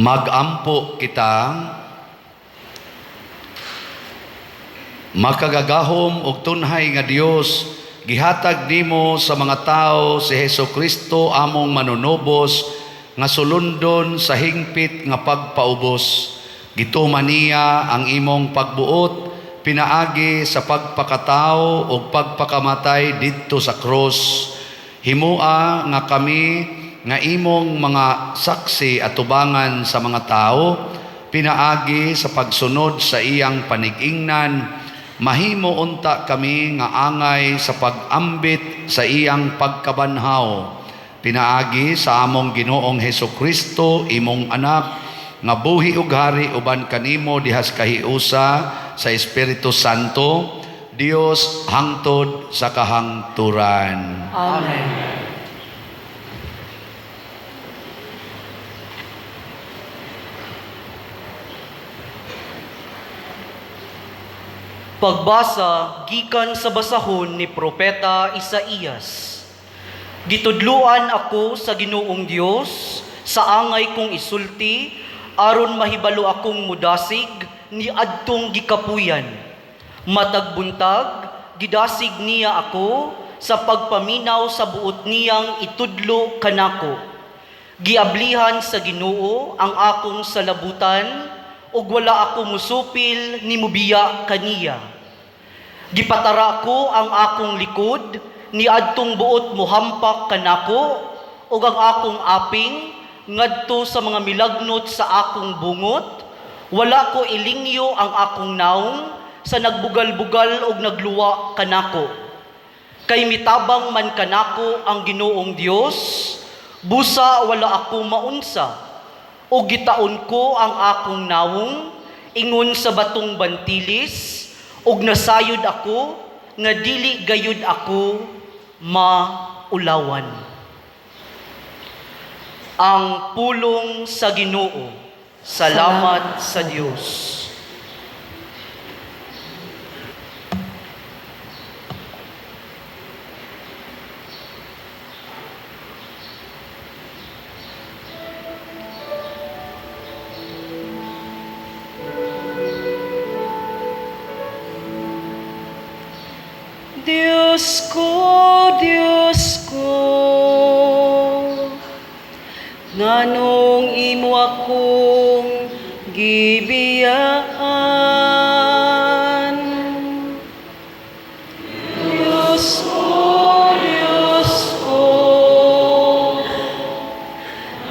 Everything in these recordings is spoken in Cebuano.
Magampo kita. Makagagahom og tunhay nga Dios, gihatag nimo sa mga tao si Hesus Kristo among manunubos nga sulundon sa hingpit nga pagpaubos. Gituman niya ang imong pagbuot pinaagi sa pagpakatao ug pagpakamatay didto sa krus. Himua nga kami nga imong mga saksi atubangan sa mga tao pinaagi sa pagsunod sa iyang panigingnan, mahimo unta kami nga angay sa pag-ambit sa iyang pagkabanhaw pinaagi sa among Ginoong Hesus Kristo, imong anak, nga buhi ug hari uban kanimo dihas kahiusa sa Espiritu Santo, Dios, hangtod sa kahangturan. Amen. Pagbasa gikan sa basahon ni Propeta Isaías. Gitudluan ako sa Ginoong Dios sa angay kong isulti aron mahibalo akong mudasig ni adtong gikapuyan. Matag buntag gidasig niya ako sa pagpaminaw sa buot niyang itudlo kanako. Giablihan sa Ginoo ang akong salabutan ug wala ako musupil ni mubiya kaniya. Gipatara ko ang akong likod ni adtong buot mohampak kanako ug ang akong aping ngadto sa mga milagnot sa akong bungot. Wala ko ilingyo ang akong naong sa nagbugal-bugal ug nagluwa kanako. Kay mitabang man kanako ang Ginoong Dios, busa wala ako maunsa. Ug gitaon ko ang akong nawong ingon sa batong bantilis, ug nasayod ako nga dili gayud ako maulawan. Ang pulong sa Ginoo. Salamat sa Dios. Diyos ko, Diyos ko, nganong imo akong gibiyaan? Diyos ko, Diyos ko,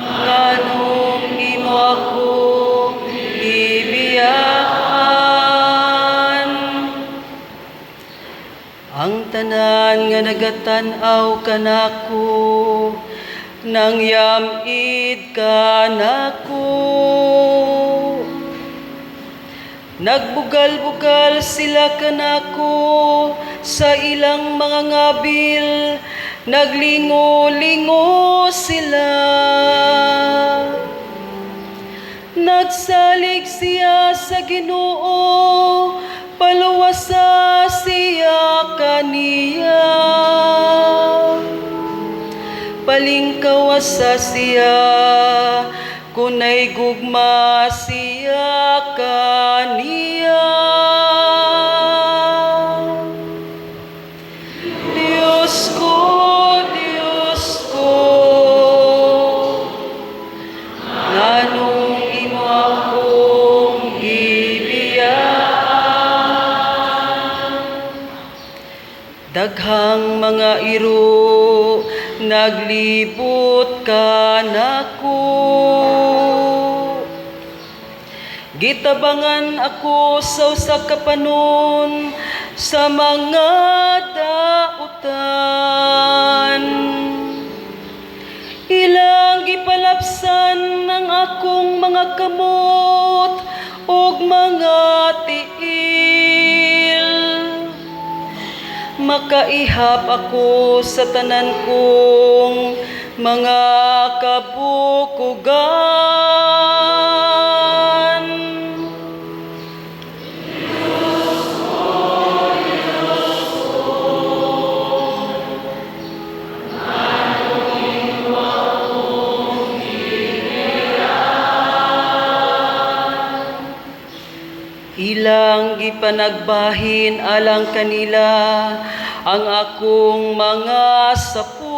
nganong imo akong gibiyaan? Ang tanan nga nagatan-aw kanako, nangyamid kanako. Nagbugal-bugal sila kanako sa ilang mga ngabil, naglingo-lingo sila. Nagsalig siya sa Ginoo, paluwasa siya kaniya. Palingkawasa siya, kunay gugma siya kaniya. Diyos ko, Diyos ko, nganong imo akong gibiyaan? Daghang mga iro naglibot kanako. Gitabangan ako sa usa ka panon sa mga dautan. Ilang gipalapsan ang akong mga kamot ug mga tiil. Makaihap ako sa tanan kong mga kabukugan. Gipanagbahin alang kanila ang akong mga saput.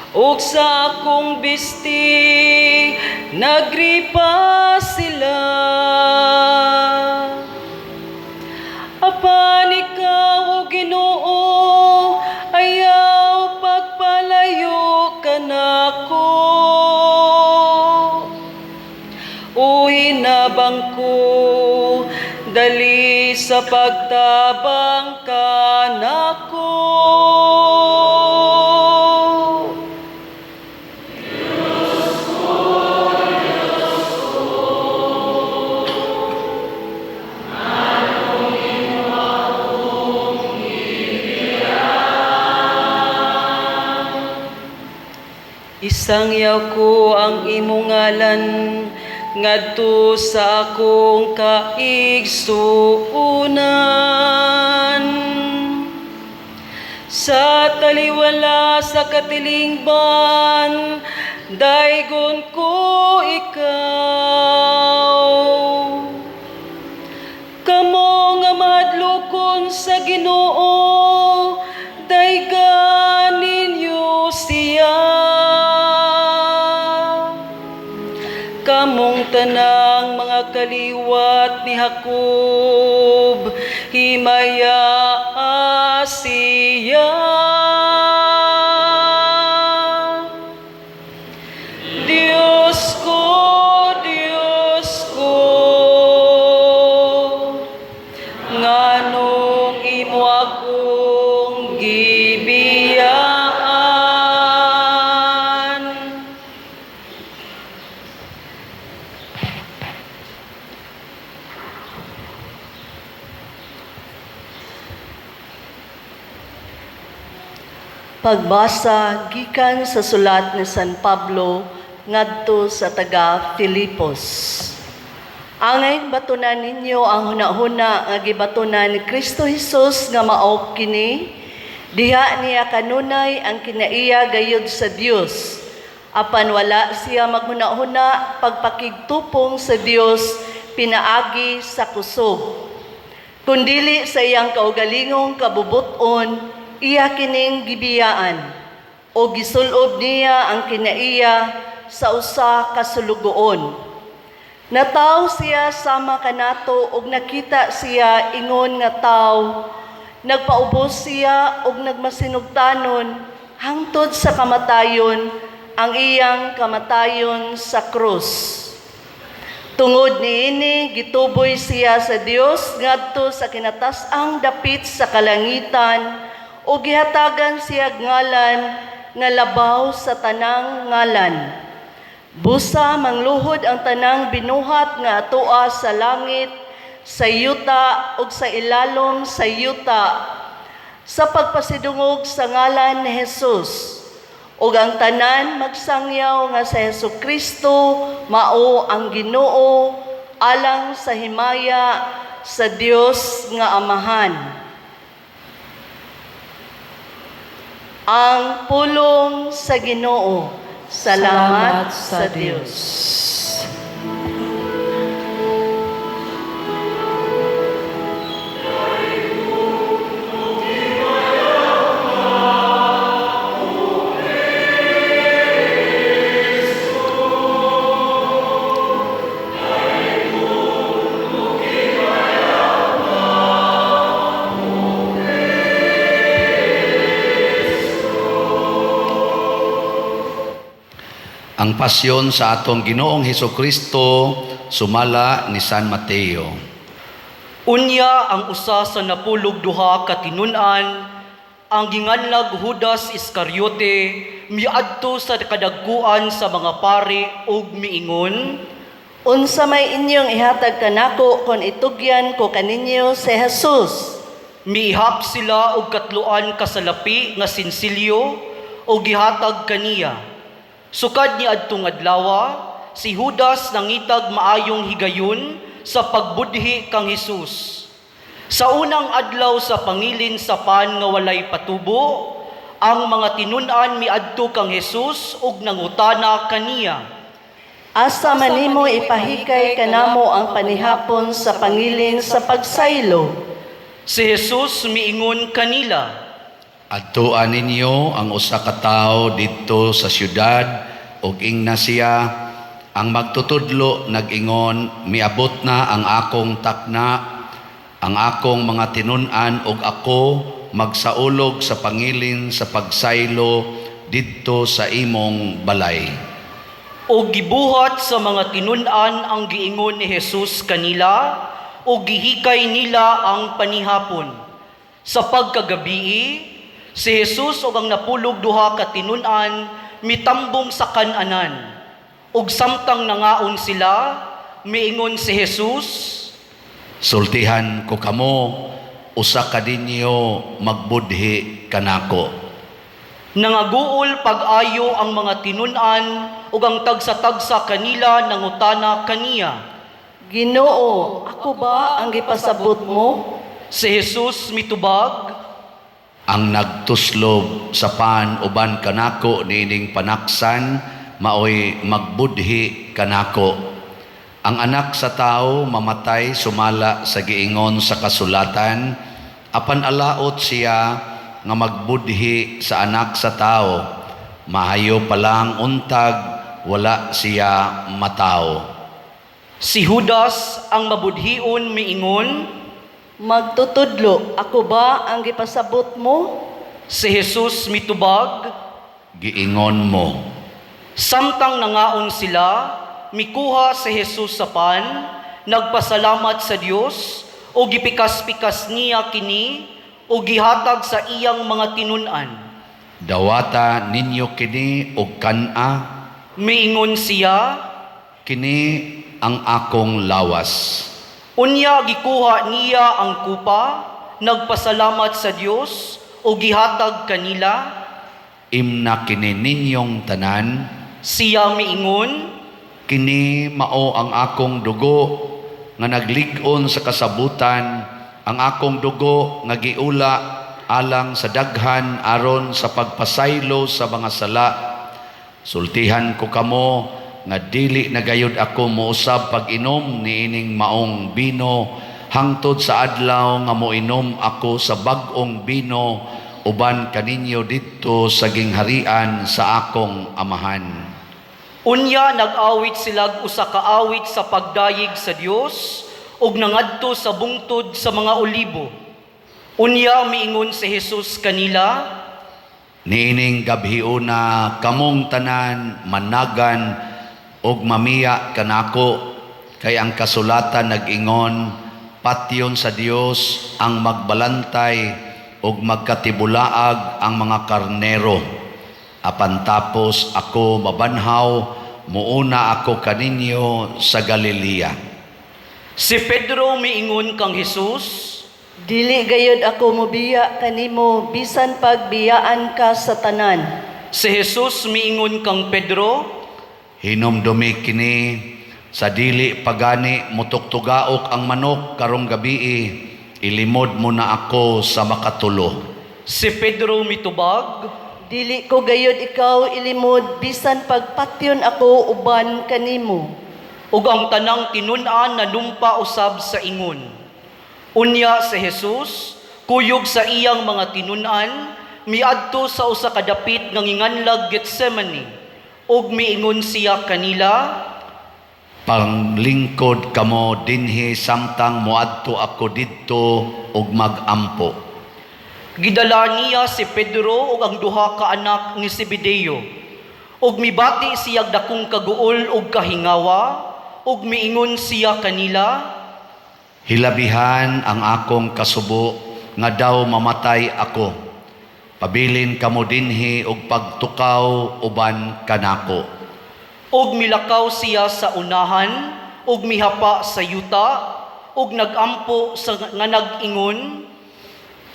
Ug sa akong bisti nagripa sila. Apan ikaw, O Ginoo, ayaw pagpalayo kanako. O hinabang ko, dali sa pagtabang kanako. Isangyaw ko ang imong ngalan ngadto sa akong kaigsuonan. Sa taliwala sa katilingban, daygon ko ikaw. Kamo nga mahadlokon sa Ginoo, daygan ninyo siya. Kamong tanang mga kaliwat ni Jacob, himaya siya. Diyos ko, Diyos ko, nganong imo akong gibiyaan? Pagbasa gikan sa sulat ni San Pablo ngadto sa taga Filipos. Angay batunan ninyo ang hunahuna nga gibatunan ni Kristo Hesus nga mao kini, diha niya kanunay ang kinaiya gayud sa Dios. Apan wala siya maghunahuna pagpakigtupong sa Dios pinaagi sa kusog. Kundili sa iyang kaugalingong kabubuton, iya kining gibiyaan, o gisulob niya ang kinaiya sa usa ka sulugoon. Nataw siya sama kanato og nakita siya ingon nga tawo, nagpaubos siya og nagmasinugtanon hangtod sa kamatayon, ang iyang kamatayon sa krus. Tungod niini gituboy siya sa Dios ngadto sa kinatas-ang dapit sa kalangitan ug gihatagan siya ngalan nga labaw sa tanang ngalan. Busa mangluhod ang tanang binuhat nga atoa sa langit, sa yuta ug sa ilalom sa yuta sa pagpasidungog sa ngalan ni Jesus. Ug ang tanan magsangyaw nga sa Hesus Kristo mao ang Ginoo, alang sa himaya sa Dios nga Amahan. Ang pulong sa Ginoo. Salamat sa Dios. Ang pasyon sa atong Ginoong Hesukristo sumala ni San Mateo. Unya ang usa sa 12 ka tinun-an, ang ginganlag Judas Iscariote, miadto sa kadagkuan sa mga pari ug miingon, Unsa may inyong ihatag kanako kon itugyan ko kaninyo si Jesus? Miihap sila og 3 ka salapi nga sinsilyo og gihatag kaniya. Sukad ni adtong adlawa, si Judas nangitag maayong higayon sa pagbudhi kang Hesus. Sa unang adlaw sa pangilin sa pan nga walay patubo, ang mga tinun-an miadto kang Hesus ug nangutana kaniya. Asa man nimo ipahikay kanamo ang panihapon sa pangilin sa pagsaylo? Si Jesus miingon kanila, Adtoa ninyo ang usa ka tawo didto sa syudad ug ingna siya, ang magtutudlo nag-ingon, miabot na ang akong takna, ang akong mga tinun-an ug ako magsaulog sa pangilin sa pagsaylo didto sa imong balay. Og gibuhat sa mga tinun-an ang giingon ni Jesus kanila, ug gihikay nila ang panihapon. Sa pagkagabii, si Jesus ug ang 12 ka tinun-an mitambong sa kan-anan. Ug samtang nangaon sila, miingon si Jesus, Sultihan ko kamo, usa ka ninyo magbudhi kanako. Nangaguol pag-ayo ang mga tinun-an ug ang tagsa-tagsa kanila nangutana kaniya. Ginoo, ako ba ang gipasabot mo? Si Jesus mitubag, Ang nagtuslob sa pan uban kanako niining panaksan maoy magbudhi kanako. Ang Anak sa Tao mamatay sumala sa giingon sa kasulatan, apan alaot siya nga magbudhi sa Anak sa Tao. Mahayo pa lang untag wala siya matawo. Si Judas ang mabudhion miingon, Magtutudlo, ako ba ang gipasabot mo? Si Jesus mitubag, Giingon mo. Samtang nangaon sila, mikuha si Jesus sa pan, nagpasalamat sa Dios, o gipikas-pikas niya kini, o gihatag sa iyang mga tinun-an. Dawata ninyo kini og kan-a. Miingon siya, Kini ang akong lawas. Unya gikuha niya ang kupa, nagpasalamat sa Dios, o gihatag kanila. Imna kini ninyong tanan. Siya miingon, Kini mao ang akong dugo nga naglig-on sa kasabutan, ang akong dugo nga giula alang sa daghan aron sa pagpasaylo sa mga sala. Sultihan ko kamo nga dili na gayud ako mousab pag-inom niining maong bino hangtod sa adlaw nga moinom ako sa bag-ong bino uban kaninyo didto sa gingharian sa akong Amahan. Unya nag-awit sila usa ka awit sa pagdayeg sa Dios ug nangadto sa bungtod sa mga olibo. Unya miingon si Jesus kanila, Niining gabhiuna kamong tanan managan og mamiya kanako, kay ang kasulatan nag-ingon, patyon sa Dios ang magbalantay ug magkatibulaag ang mga karnero. Apan tapos ako mabanhaw, muuna ako kaninyo sa Galilea. Si Pedro miingon kang Jesus, Dili gayud ako mobiya kanimo bisan pagbiyaan ka sa tanan. Si Jesus miingon kang Pedro, Hinumdumi kini, sa dili pagani mutugtugaok ang manok karong gabii, ilimod mo na ako sa makatulo. Si Pedro mitubag, Dili ko gayud ikaw ilimod bisan pagpatyon ako uban kanimo. Ug ang tanang tinun-an nanumpa usab sa ingon. Unya si Jesus, kuyog sa iyang mga tinun-an, miadto sa usa ka dapit nga nginganlag Getsemane, ug miingon siya kanila, Panglingkod kamo dinhi samtang moadto ako didto ug magampo. Gidala niya si Pedro ug ang duha ka anak ni Zebedeo. Ug mibati siya dakong kaguol ug kahingawa, ug miingon siya kanila, Hilabihan ang akong kasubo nga daw mamatay ako. Pabilin kamo dinhi og pagtukaw uban kanako. Ug milakaw siya sa unahan, ug mihapa sa yuta, ug nagampo sa nga nag-ingon,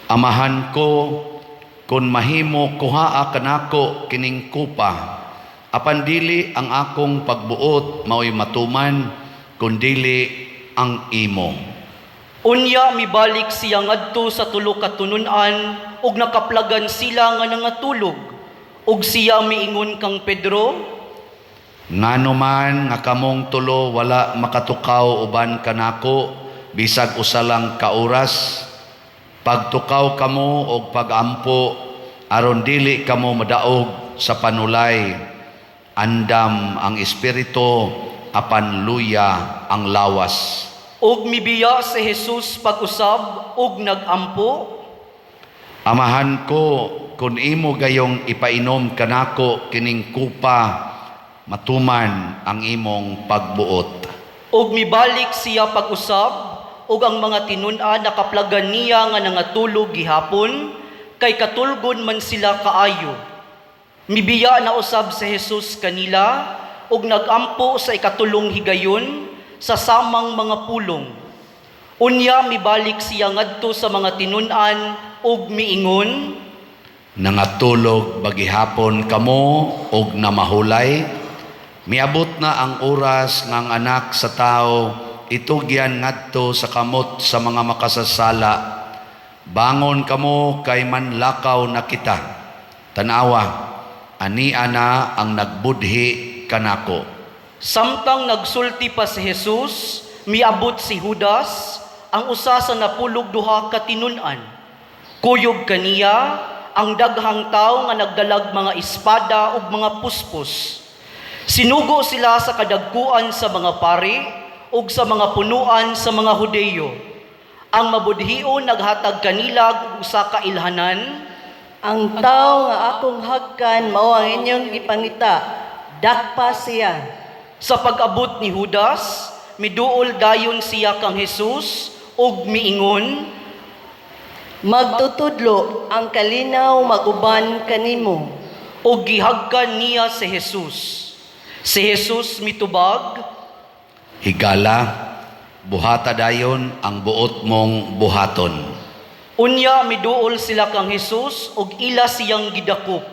Amahan ko, kung mahimo kuhaa kanako kining kupa. Apan dili ang akong pagbuot mao'y matuman, kundili ang imo. Unya mibalik siya ngadto sa tulo ka tinun-an ug nakaplagan sila nga nangatulog. Ug siya miingon kang Pedro, Ngano man nga kamong tulo wala makatukaw uban kanako bisag usa lang ka oras? Pagtukaw kamo og pagampo aron dili kamo madaog sa panulay. Andam ang espiritu, apan luya ang lawas. Ug mibiya si Jesus pag-usab ug nagampo. Amahan ko, kun imo gayong ipainom kanako kining kupa, matuman ang imong pagbuot. Ug mibalik siya pag-usab ug ang mga tinun-an nakaplagan niya nga nangatulog gihapon, kay katulgon man sila kaayo. Mibiya na usab si Jesus kanila ug nagampo sa ikatulong higayon sa samang mga pulong. Unya mibalik siya ngadto sa mga tinun-an ug miingon, Nangatulog ba gihapon kamo og namahulay? Miabot na ang oras nga ang Anak sa Tao itugyan ngadto sa kamot sa mga makasasala. Bangon kamo, kay manlakaw na kita. Tanawa, ania na ang nagbudhi kanako. Samtang nagsulti pa si Jesus, miabot si Judas, ang usa sa 12 ka tinun-an. Kuyog kaniya ang daghang tawo nga nagdalag mga espada ug mga puspos. Sinugo sila sa kadagkuan sa mga pari ug sa mga punuan sa mga Hudeyo. Ang mabudhion naghatag kanila og usa ka ilhanan. Ang tao nga akong hagkan mao ang inyong gipangita. Dakpa siya. Sa pag-abot ni Judas, miduol dayon siya kang Jesus ug miingon, Magtutudlo, ang kalinaw maguban kanimo. Ug gihagkan niya si Jesus. Si Jesus mitubag, Higala, buhata dayon ang buot mong buhaton. Unya miduol sila kang Jesus ug ila siyang gidakop.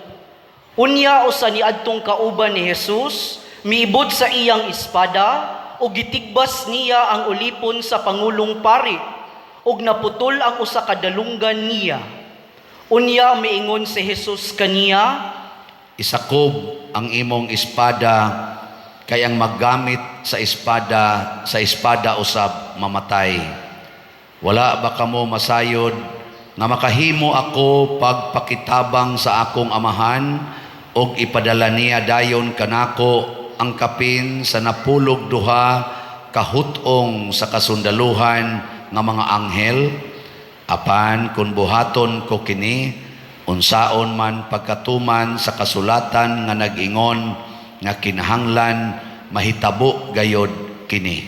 Unya usa ni adtong kauban ni Jesus miibod sa iyang espada ug gitigbas niya ang ulipon sa pangulong pari ug naputol ang usa ka dalunggan niya. Unya miingon si Jesus kaniya, Isakob ang imong espada, kay ang maggamit sa espada, sa espada usab mamatay. Wala ba kamo masayod nga makahimo ako pagpakitabang sa akong Amahan og ipadala niya dayon kanako ang kapin sa 12 ka hut-ong sa kasundaluhan nga mga anghel? Apan kung buhaton ko kini, unsaon man pagkatuman sa kasulatan nga nag-ingon nga kinahanglan mahitabo gayod kini?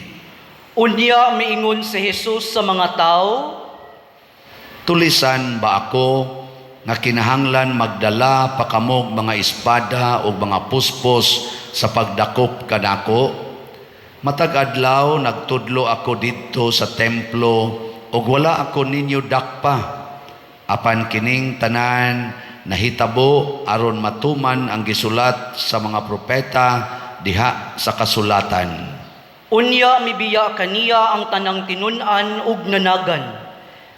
Unya miingon si Jesus sa mga tao, Tulisan ba ako nga kinahanglan magdala pa kamog mga espada o mga puspos sa pagdakop kanako? Matag adlaw nagtudlo ako didto sa templo ug wala ako ninyo dakpa. Apan kining tanan nahitabo aron matuman ang gisulat sa mga propeta diha sa kasulatan. Unya mibiya kaniya ang tanang tinun-an ug nanagan.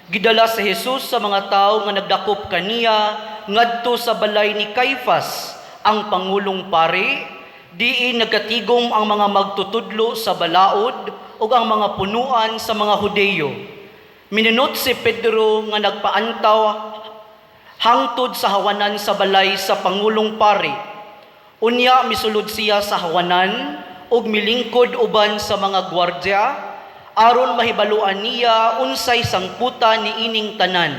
Gidala si Jesus sa mga tawo nga nagdakop kaniya ngadto sa balay ni Caiphas, ang pangulong pari, diin nagkatigom ang mga magtutudlo sa balaod ug ang mga punuan sa mga Hudeyo. Minunot si Pedro nga nagpaantaw hangtod sa hawanan sa balay sa pangulong pari. Unya misulod siya sa hawanan ug milingkod uban sa mga gwardya aron mahibaluan niya unsay sangputan niining tanan.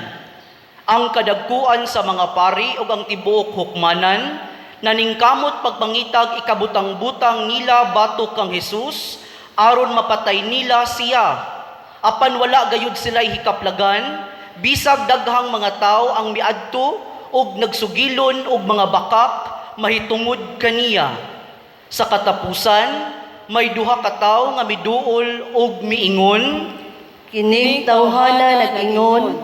Ang kadagkuan sa mga pari ug ang tibuok hukmanan naningkamot pagpangitag ikabutang-butang nila batok kang Jesus aron mapatay nila siya. Apan wala gayud sila hikaplagan, bisag daghang mga tawo ang miadto ug nagsugilon og mga bakak mahitungod kaniya. Sa katapusan, may duha ka tawo nga miduol ug miingon, Kining tawhana nag-ingon,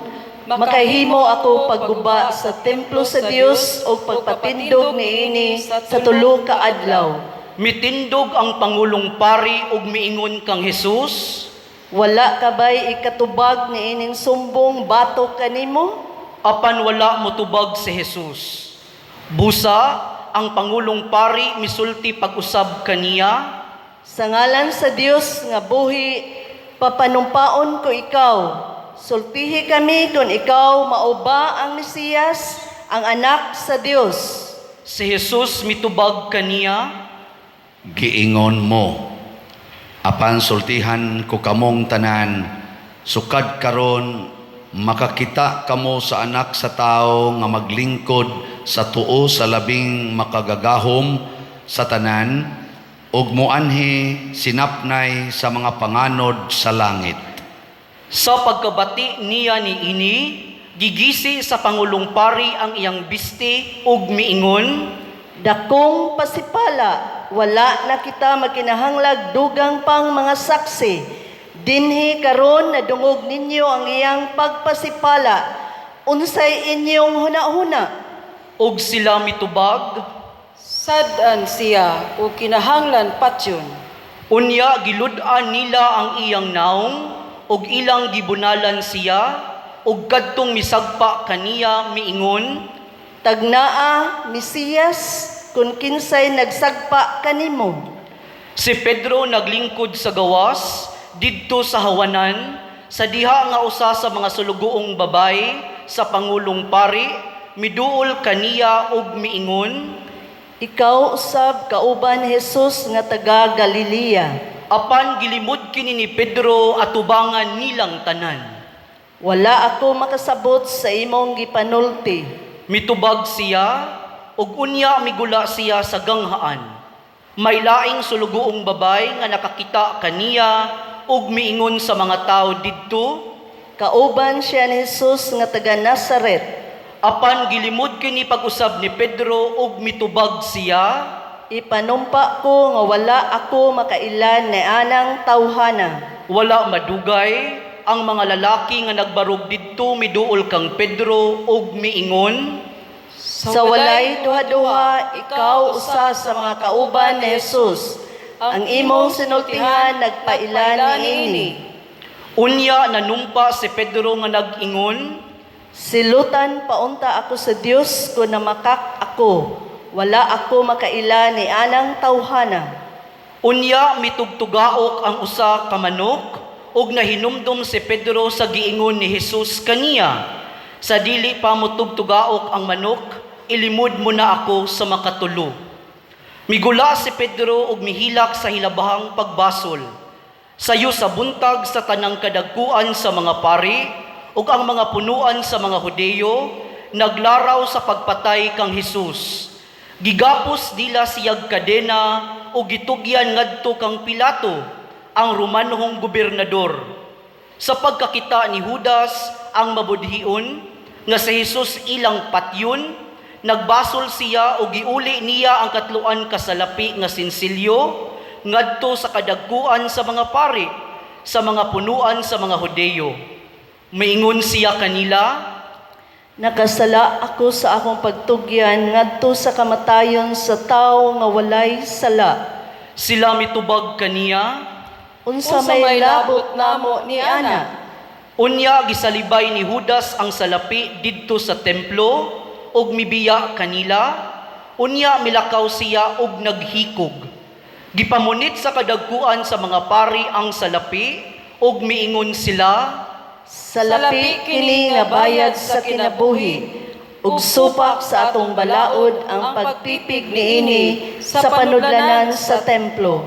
"Makahimo ako pagguba sa templo sa Dios ug pagpatindog niini sa 3 ka adlaw." Mitindog ang pangulong pari ug miingon kang Jesus, Wala ka bay ikatubag niining sumbong batok kanimo? Apan wala motubag si Jesus. Busa, Ang pangulong pari misulti pag-usab kaniya, Sa ngalan sa Dios nga buhi, papanumpaon ko ikaw. Sultihi kami kung ikaw mao ba ang Mesiyas, ang anak sa Dios. Si Jesus mitubag kaniya, Giingon mo. Apan sultihan ko kamong tanan, sukad karon makakita kamo sa Anak sa Tao nga maglingkod sa tuo sa Labing Makagagahom sa tanan ug moanhi sinapnay sa mga panganod sa langit. Sa pagkabati niya niini, gigisi sa pangulong pari ang iyang bisti ug miingon, Dakong pasipala, wala na kita magkinahanglag dugang pang mga saksi. Dinhi karon nadungog ninyo ang iyang pagpasipala. Unsay inyong hunahuna? Ug sila mitubag, Sad-an siya ug kinahanglan patyon. Unya gilud-an nila ang iyang naong ug ilang gibunalan siya, ug kadtong misagpa kaniya miingon, Tagnaa, Mesiyas, kung kinsay nagsagpa kanimo. Si Pedro naglingkod sa gawas didto sa hawanan sa diha nga usa sa mga sulugoong babay sa pangulong pari miduol kaniya ug miingon, Ikaw usab kauban ni Jesus nga taga Galilea. Apan gilimod kini ni Pedro atubangan nilang tanan. Wala ako makasabot sa imong gipanulti. Mitubag siya ug unya migula siya sa ganghaan. May laing sulugoong babay nga nakakita kaniya ug miingon sa mga tawo didto, Kauban siya ni Jesus nga taga Nazaret. Apan gilimod kini pag-usab ni Pedro ug mitubag siya, Ipanumpa ko nga wala ako makailan ni anang tawhana. Wala madugay ang mga lalaki nga nagbarog didto miduol kang Pedro ug miingon, Sa walay duha-duha, ikaw usa sa mga kauban ni Jesus. Ang imong sinultihan nagpailan niini. Unya nanumpa si Pedro nga nag-ingon, Silutan paunta ako sa Dios kung namakak ako. Wala ako makaila ni anang tawhana. Unya mitugtugaok ang usa ka manok ug nahinumdum si Pedro sa giingon ni Jesus kaniya, Sa dili pa motugtugaok ang manok, ilimod mo na ako sa makatulo. Migula si Pedro ug mihilak sa hilabahang pagbasol. Sayo sa buntag sa tanang kadagkuan sa mga pari ug ang mga punuan sa mga Hudeyo naglaraw sa pagpatay kang Hesus. Gigapos nila siyag kadena ug gitugyan ngadto kang Pilato, ang Romanhong gobernador. Sa pagkakita ni Judas ang mabudhion nga si Jesus ilang patyon, nagbasol siya ug giuli niya ang katluan ka salapi nga sinsilyo ngadto sa kadagkuan sa mga pari, sa mga punuan sa mga Hudeyo. Miingon siya kanila, Nakasala ako sa akong pagtugyan ngadto sa kamatayon sa tawo nga walay sala. Sila mitubag kaniya, Unsa may labot namo ni ana? Unya gisalibay ni Judas ang salapi didto sa templo ug mibiya kanila. Unya milakaw siya ug naghikog. Gipamunit sa kadagkuan sa mga pari ang salapi ug miingon sila, Salapi kini nga bayad sa kinabuhi ug supak sa atong balaod ang pagtipig niini sa panudlanan sa templo.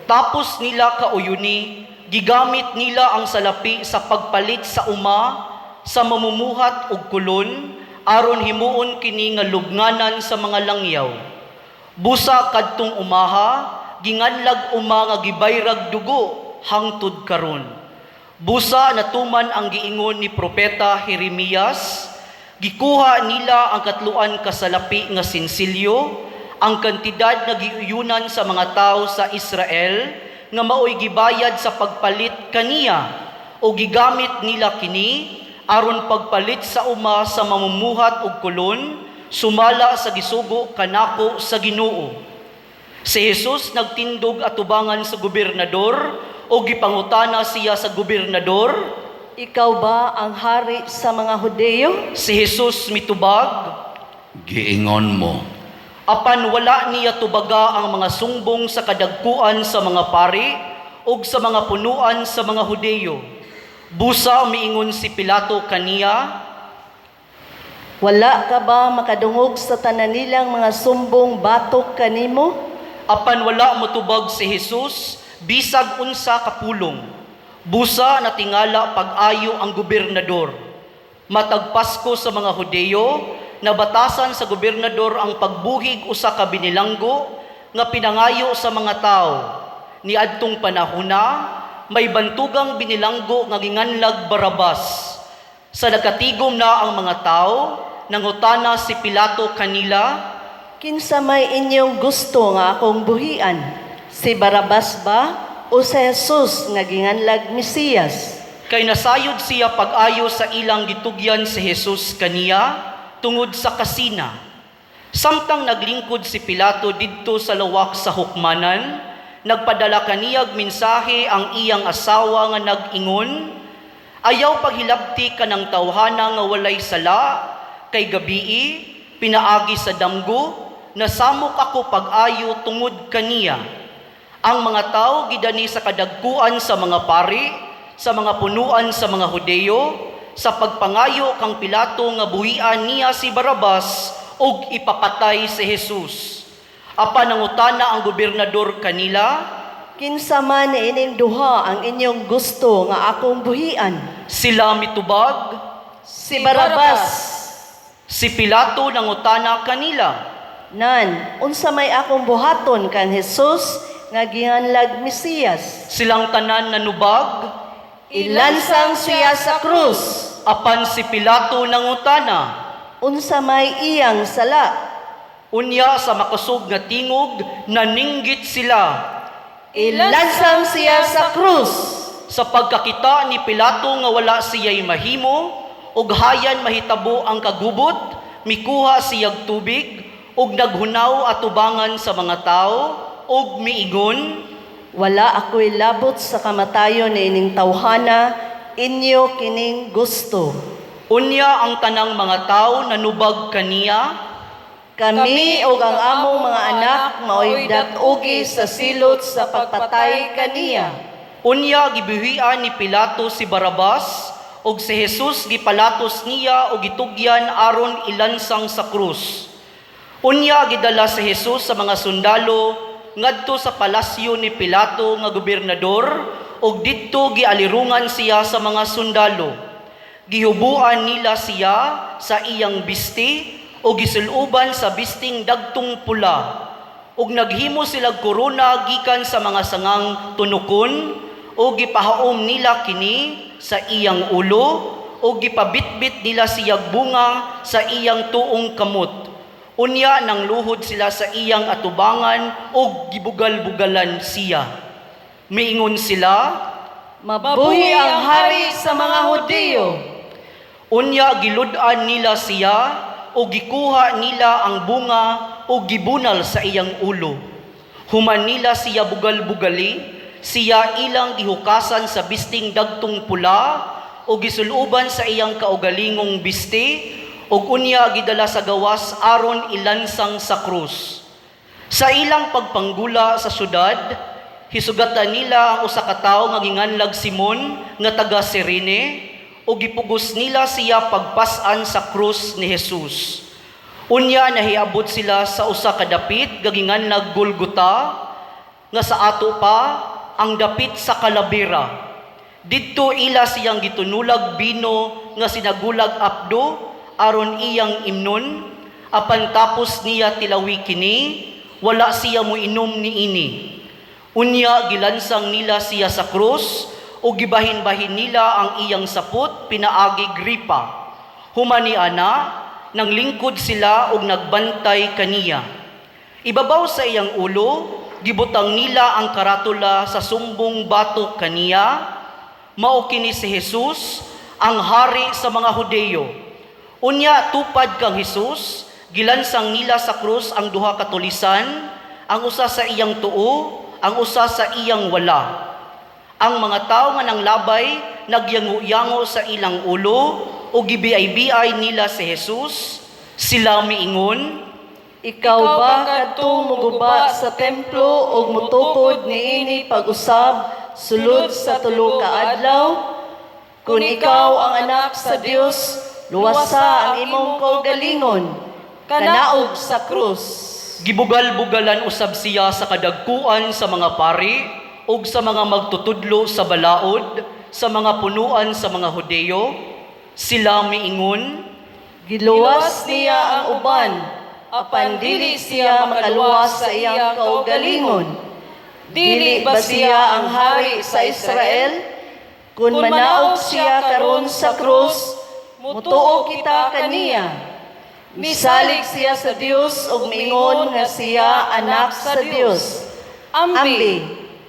Tapos nila kauyuni, gigamit nila ang salapi sa pagpalit sa uma sa mamumuhat og kulon aron himuon kini nga lubnganan sa mga langyaw. Busa kadtong umaha, ginganlag uma nga gibayrag dugo hangtod karon. Busa natuman ang giingon ni propeta Jeremias, gikuha nila ang katluan ka salapi nga sinsilyo, ang kantidad nga giuyunan sa mga tao sa Israel nga maoy gibayad sa pagpalit kaniya o gigamit nila kini aron pagpalit sa uma sa mamumuhat og kulon sumala sa gisugo kanako sa Ginoo. Si Jesus nagtindog atubangan sa gobernador o gipangutana siya sa gobernador. Ikaw ba ang hari sa mga Hudeyo? Si Jesus mitubag, Giingon mo. Apan wala niya tubaga ang mga sumbong sa kadagkuan sa mga pari ug sa mga punuan sa mga Hudeyo. Busa miingon si Pilato kaniya, "Wala ka ba makadungog sa tanan nilang mga sumbong batok kanimo?" Apan wala motubag si Jesus bisag unsa ka pulong. Busa natingala pag-ayo ang gobernador. Matag Pasko sa mga Hudeyo, nabatasan sa gobernador ang pagbuhig usa ka binilanggo nga pinangayo sa mga tao. Niadtong panahona, may bantugang binilanggo nga ginganlag Barabas. Sa nagkatigom na ang mga tao, nangutana si Pilato kanila, "Kinsa may inyong gusto nga akong buhian? Si Barabas ba o si Jesus nga ginganlag Mesiyas?" Kay nasayod siya pag-ayo sa ilang gitugyan si Jesus kaniya tungod sa kasina. Samtang naglingkod si Pilato didto sa lawak sa hukmanan, nagpadala kaniyag mensahe ang iyang asawa nga nag-ingon, "Ayaw paghilabti kanang tawhana nga walay sala, kay gabii, pinaagi sa damgo, nasamok ako pag-ayo tungod kaniya." Ang mga tao gidani sa kadagkuan sa mga pari, sa mga punuan sa mga Hudeyo, sa pagpangayo kang Pilato nga buhian niya si Barabas ug ipapatay si Jesus. Apan nangutana ang gobernador kanila, "Kinsa man ining duha ang inyong gusto nga akong buhian?" Sila mitubag, "Si Barabas." Si Pilato nangutana kanila, "Nan, unsa may akong buhaton kang Jesus nga ginganlag Mesiyas?" Silang tanan nanubag, "Ilansang siya sa krus." Apan si Pilato nangutana, "Unsa may iyang sala?" Unya sa makusog nga tingog, naninggit sila. "Ilansang siya sa krus." Sa pagkakita ni Pilato nga wala siya'y mahimo, ug hayan mahitabo ang kagubot, mikuha siyag tubig, ug naghunaw atubangan sa mga tao, ug miingon, "Wala ako'y labot sa kamatayon niining tawhana, inyo kining gusto." Unya ang tanang mga tao nanubag kaniya, "Kami ug ang among mga anak mao'y dat-ugi sa silot sa pagpatay kaniya." Unya gibuhian ni Pilato si Barabas, ug si Jesus gipalatos niya og gitugyan aron ilansang sa krus. Unya gidala si Jesus sa mga sundalo ngadto sa palasyo ni Pilato nga gobernador, ug didto gialirungan siya sa mga sundalo. Gihubuan nila siya sa iyang bisti ug gisuloban sa bisting dagtong pula. Ug naghimo sila korona gikan sa mga sangang tunukon ug gipahaom nila kini sa iyang ulo ug gipabitbit nila siyag bunga sa iyang tuong kamot. Unya nang luhod sila sa iyang atubangan ug gibugal-bugalan siya. Miingon sila, "Mabuhi ang hari sa mga Hudiyo!" Unya gilud-an nila siya ug gikuha nila ang bunga ug gibunal sa iyang ulo. Human nila siya bugal-bugali, siya ilang gihukasan sa bisting dagtong pula ug gisuloban sa iyang kaugalingong bisti ug unya gidala sa gawas aron ilansang sa krus. Sa ilang pagpanggula sa syudad, hisugatan nila ang usa ka tawo nga ginganlag Simon nga taga Cirene ug gipugos nila siya pagpas-an sa krus ni Jesus. Unya nahiabot sila sa usa ka dapit nga ginganlag Golgota, nga sa ato pa ang Dapit sa Kalabera. Didto ila siyang gitunulag bino nga sinagulag apdo aron iyang imnon, apan tapos niya tilawi kini, wala siya moinom niini. Unya gilansang nila siya sa krus ug gibahin-bahin nila ang iyang sapot pinaagig ripa. Human niana, nanglingkod sila og nagbantay kaniya. Ibabaw sa iyang ulo, gibutang nila ang karatula sa sumbong batok kaniya, "Mao kini si Jesus, ang hari sa mga Hudeyo." Unya tupad kang Jesus, gilansang nila sa krus ang duha ka tulisan, ang usa sa iyang tuo, ang usa sa iyang wala. Ang mga tawo nga nanglabay nagyango-yango sa ilang ulo ug gibiay-biay nila si Jesus. Sila miingon, Ikaw ba kadtong muguba sa templo ug mutukod niini pag-usab sulod sa 3 ka adlaw? Kung ikaw ang anak sa Dios, luwasa ang imong kaugalingon, kanaog sa krus. Gibugal-bugalan usab siya sa kadagkuan sa mga pari ug sa mga magtutudlo sa balaod, sa mga punuan sa mga Hudeyo. Sila miingon, Giluwas niya ang uban, apan dili siya makaluwas sa iyang kaugalingon. Dili ba siya ang hari sa Israel? Kung manaog siya karon sa krus, mutuo kita kaniya. Misalig siya sa Dios ug miingon nga siya anak sa Dios. Ambi,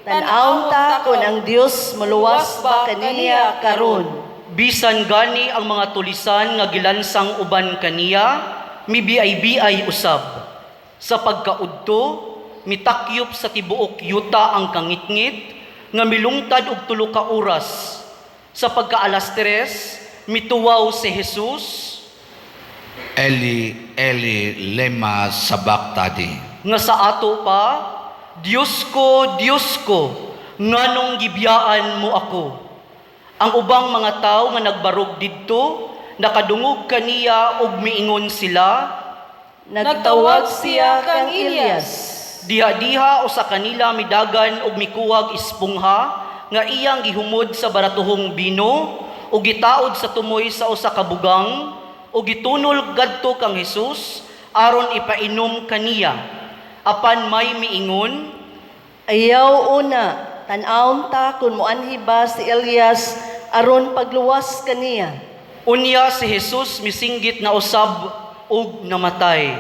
tan-awon ta kung ang Dios moluwas ba kaniya karon. Bisan gani ang mga tulisan nga gilansang uban kaniya, mibiay-biay usab. Sa pagkaudto, mitakyop sa tibuok yuta ang kangitngit, nga milungtad og 3 ka oras. Sa pagka-alas 3, mituwaw si Jesus, Eli, Eli, lema sabachthani. Nga sa ato pa, "Diyos ko, Diyos ko, nganong gibiyaan mo ako?" Ang ubang mga tawo nga nagbarog didto, nakadungog kaniya ug miingon sila, Nagtawag siya kang Elias. Diha-diha usa kanila midagan og mikuhag espongha nga iyang gihumod sa baratuhong bino ug gitaod sa tumoy sa usa ka bugang ug gitunol gadto kang Jesus aron ipainom kaniya. Apan may miingon, Ayaw una, tan-awon ta kung muanhi ba si Elias aron pagluwas kaniya. Unya si Jesus misinggit na usab ug namatay.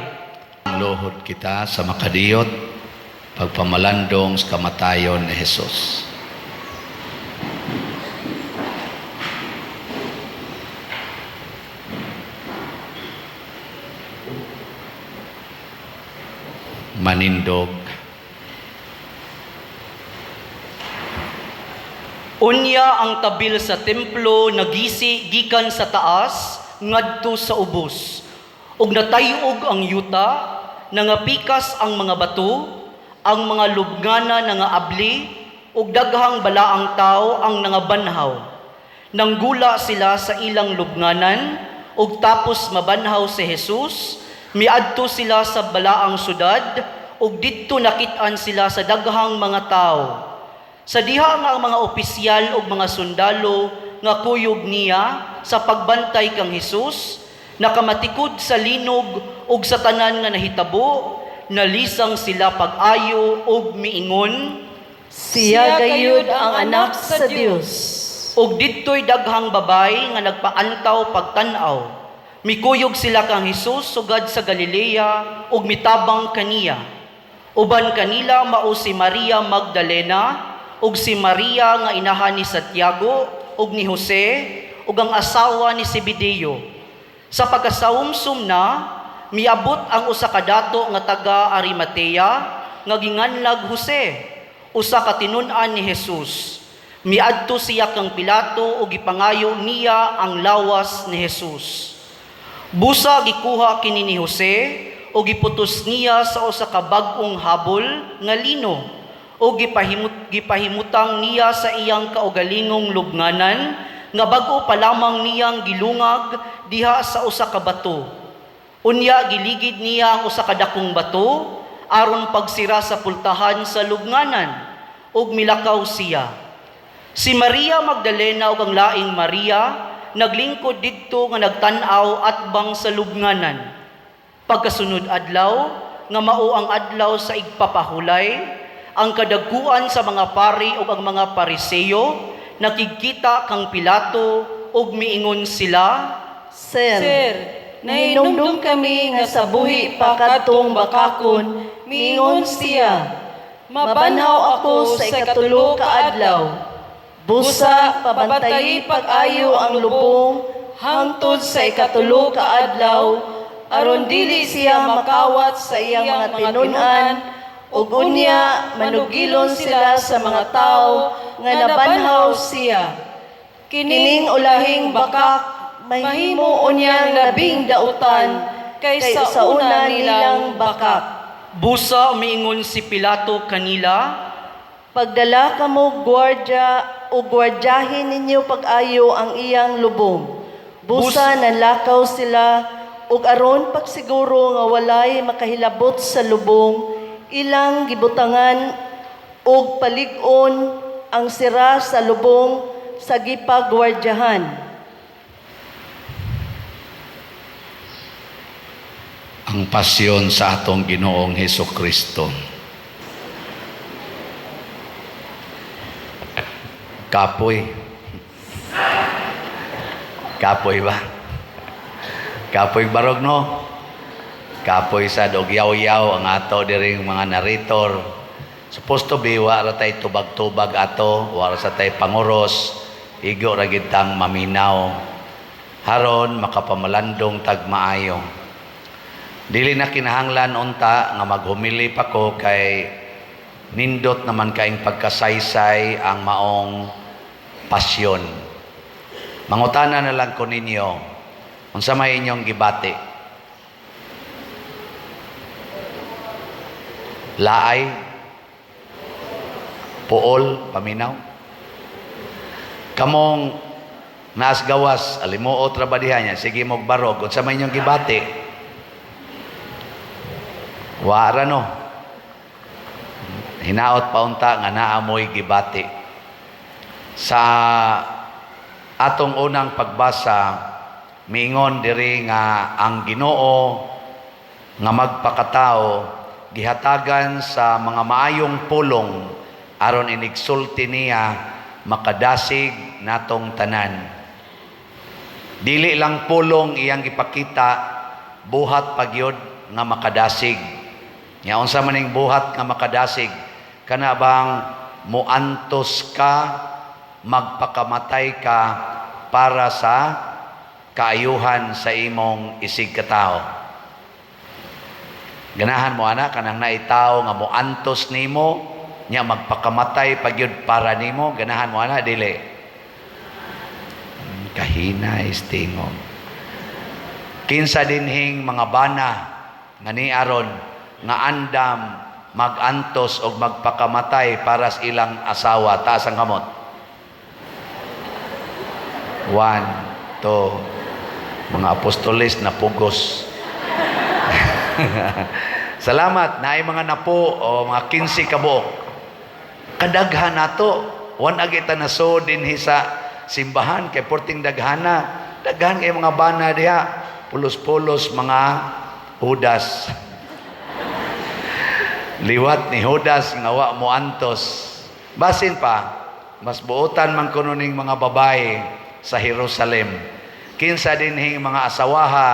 Lohod kita sa makadiyot, pagpamalandong sa kamatayon ni Jesus. Manindog. Unya ang tabil sa templo nagisi gikan sa taas ngadto sa ubos. Ug natay-og ang yuta, nangapikas ang mga bato, ang mga lubngana nangaabli, ug daghang balaang tawo ang nangabanhaw. Nanggula sila sa ilang lubnganan, ug tapos mabanhaw si Jesus, miadto sila sa balaang syudad, ug didto nakit-an sila sa daghang mga tawo. Sa diha nga ang mga opisyal ug mga sundalo nga kuyog niya sa pagbantay kang Hesus, nakamatikod sa linog ug sa tanan nga nahitabo, nalisang sila pag-ayo ug miingon, Siya gayud ang anak sa Dios. Ug didto'y daghang babay nga nagpaantaw pagtan-aw. Mikuyog sila kang Hesus sugad sa Galilea ug mitabang kaniya. Uban kanila mao si Maria Magdalena ug si Maria nga inahan ni Santiago ug ni Jose ug ang asawa ni Zebedeo. Sa pagkasawumsum na, miabot ang usa ka dato nga taga Arimatea nga ginganlag Jose, usa ka tinun-an ni Jesus. Miadto siya kang Pilato ug gipangayo niya ang lawas ni Jesus. Busa gikuha kini ni Jose ug giputos niya sa usa ka bag-ong habol nga lino ug gipahimutang niya sa iyang kaugalingong lubnganan nga bag-o pa lamang niyang gilungag diha sa usa ka bato. Unya giligid niya ang usa ka dakong bato aron pagsira sa pultahan sa lubnganan ug milakaw siya. Si Maria Magdalena ug ang laing Maria naglingkod didto nga nagtan-aw atbang sa lubnganan. Pagkasunod adlaw nga mao ang adlaw sa igpapahulay, ang kadagkuan sa mga pari ug ang mga Pariseo nakigkita kang Pilato ug miingon sila, Sir, Sir, nahinumdum kami nga sa buhi pa kadtong bakakon, miingon siya, "Mabanhaw ako sa 3 ka adlaw." Busa, pabantayi pag-ayo ang lubong hangtod sa 3 ka adlaw, aron dili siya makawat sa iyang mga tinun-an, ug unya manugilon sila sa mga tawo nga nabanhaw siya. Kining ulahing bakak mahimo unyang labing dautan. kay sa una nilang bakak. Busa miingon si Pilato kanila, Pagdala kamo gwardya o gwardyahin ninyo pag-ayo ang iyang lubong. Busa nanlakaw sila ug aron pagsiguro nga walay makahilabot sa lubong, ilang gibutangan og palig-on ang sira sa lubong sa gipagwardyahan. Ang pasyon sa atong Ginoong Heso Kristo. Kapoy. Kapoy ba? Kapoy barog, no? Kapoy sa og yaw-yaw ang ato diring mga narrator. Supposed to be wa ra tay tubag-tubag ato, wa ra sa tay panguros, igo ra gid tang maminaw. Haron makapamalandong tag maayo. Dili na kinahanglan unta nga maghumili pa ko kay nindot naman kaing pagkasaysay ang maong pasyon. Mangutana na lang ko ninyo, unsa may inyong gibati? Laay? Puol? Paminaw? Kamong naas gawas, alimuot ra ba diha niya, sige mog barog, unsa may inyong gibati? Wara no. Hinaot paunta nga naamoy gibati. Sa atong unang pagbasa, miingon diri nga ang Ginoo nga magpakatao gihatagan sa mga maayong pulong aron inigsulti niya makadasig natong tanan. Dili lang pulong iyang gipakita, buhat pagyod nga makadasig. Nya unsa man ning buhat nga makadasig? Kana bang muantos ka, magpakamatay ka para sa kaayuhan sa imong isig katao. Ganahan mo ana kanang naitaw nga muantos nimo, nya magpakamatay pagyud para nimo, ganahan mo ana dili? Kahina istingog. Kinsa dinhing mga bana nga ni aron nga andam magantos og magpakamatay para sa ilang asawa, taas ang kamot. One, two, mga apostoles na pugos. Salamat, naay mga napo o mga 15 ka buok. Kadaghan nato, wan agita na so dinhi sa simbahan kay porting daghana. Daghan kay mga bana diha, pulos-pulos mga Judas. Liwat ni Judas nga wa mo antos. Basin pa, mas buotan man kuno ning mga babae sa Jerusalem. Kinsa dinhing mga asawaha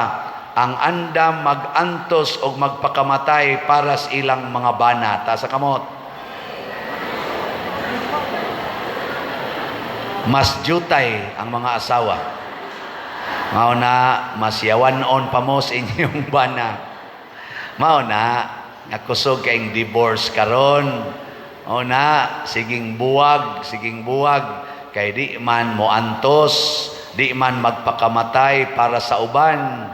ang andam magantos og magpakamatay para sa ilang mga bana. Taas sa kamot. Mas jutay ang mga asawa. Mao na mas yawan-on pa mo sa inyong bana. Mao na nakusog kaing divorce karon. Mao na siging buwag, siging buwag kay di man moantos, di man magpakamatay para sa uban.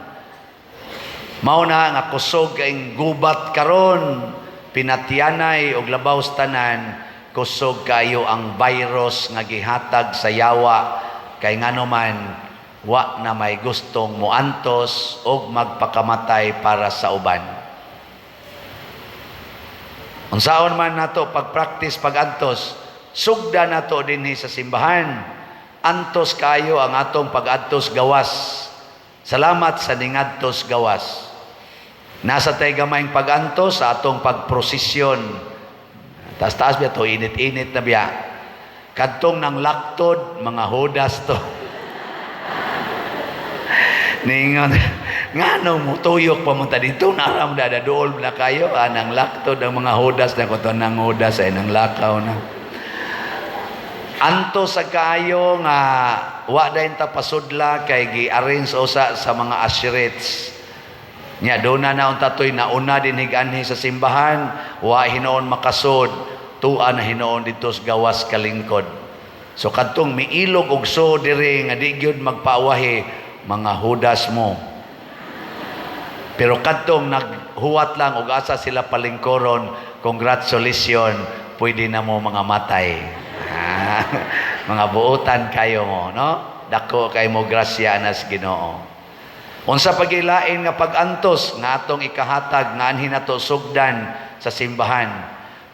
Mao na nga kusog kaing gubat karon, pinatyanay og labaw sa tanan, kusog kayo ang virus nga gihatag sa yawa kay ngano man wa na may gustong moantos og magpakamatay para sa uban. Unsaon man nato pagpractice pagantos, sugda nato dinhi sa simbahan. Antos kayo ang atong pag-antos gawas. Salamat sa ningadtos gawas. Nasa tay gamayng pag-antos sa atong pagprosesyon. Taas-taas biya to, init-init na biya. Kadtong nang laktod, mga Judas to. Ningon, ngano mo tuyok pa mo ta dito, naram da dool na kayo, anang laktod ang mga Judas na kuto nang Judas ay nang lakaw na. Anto sa kaayo nga wa dayon ta pasudla kay gi-arrange usa sa mga asherets. Nya doon na naunta to'y nauna din higanhi sa simbahan, wa hinoon makasod, tua na hinoon dito sa gawas kalingkod. So kadtong miilog og so diri nga di gyud magpaawahi, mga Judas mo. Pero kadtong naghuwat lang og asa sila palingkoron, congratulations, pwede na mo mga matay. Ah, mga buotan kayo mo, no? Dako kay mo grasya nas Ginoo. Unsa pagilain nga pag-antos nga atong ikahatag nga anhin nato sugdan sa simbahan?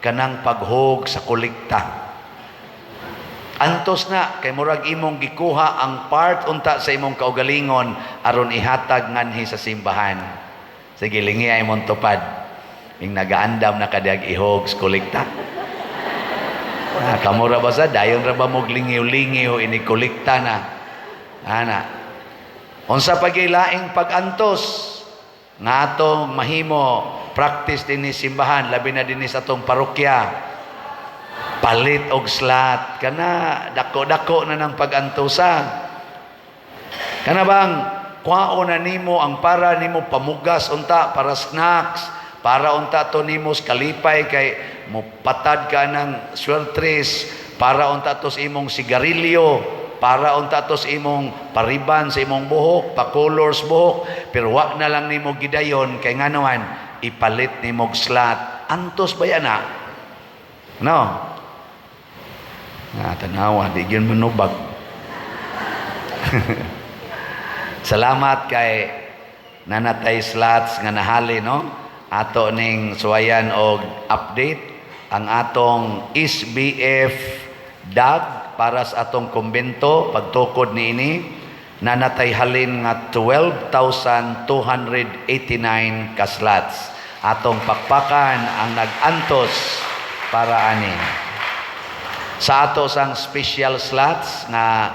Kanang paghog sa kolekta. Antos na kay murag imong gikuha ang part unta sa imong kaugalingon aron ihatag nganhi sa simbahan. Sige, lingi ay mong tupad. Ing nagaandam na kadyag ihog sa kolekta. Ah, kamura ba sa dayon ra ba mo lingiw-lingiw ini kolekta na. Ana. Unsa pagilaing pag-antos nga atong mahimo practice dinhi simbahan, labi na dinhi sa atong parokya? Palit og slot kana, dako-dako na ng pag-antosa. Kana bang kuhaon na nimo ang para nimo pamugas unta para snacks, para unta to nimo sa kalipay kay mopatad ka ng swertres, para unta to sa imong sigarilyo, para unta to sa imong pariban sa imong buhok, pa-colors buhok, pero wa na lang nimo gidayon kay nganoan ipalit nimo og slot. Antos ba yan na? No? Nga, tanawa, di gyud manubag. Salamat kay nanatay slots nga nahali, no? Ato ning suwayan og update ang atong SBF DAG para sa atong kumbento. Pagtukod niini, nanatay halin nga 12,289 ka slots. Atong pakpakan ang nag-antos para ani. Sa ato sang special slots nga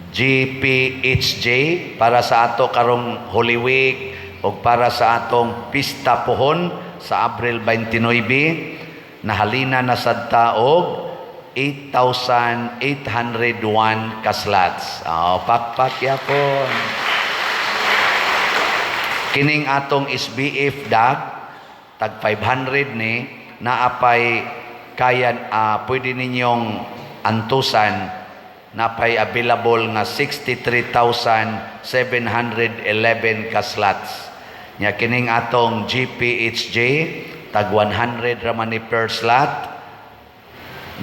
GPHJ para sa ato karong Holy Week o para sa atong pista pohon sa Abril 29, nahalina na sad ta og 8,801 ka slots. Oh, pakpak yapon. Kining atong SBF DAG tag 500 ni naapay kayan, pwede ninyong antusan, napay available nga 63,711 ka slots. Nya kining atong GPHJ tag 100 ra man ni per slot,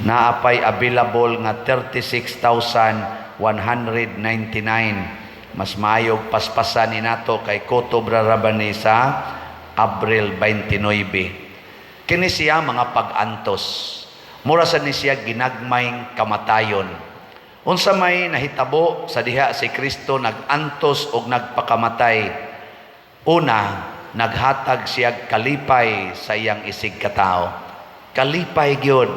naapay available nga 36,199. Mas maayog paspasan ni nato kay kutob ra ra ba ni sa Abril 29. Kini siya mga pag-antos. Mura sa ni siya ginagmayng kamatayon. Unsa may nahitabo sa diha si Kristo nag-antos og nagpakamatay? Una, naghatag siya kalipay sa iyang isig katao. Kalipay gyud.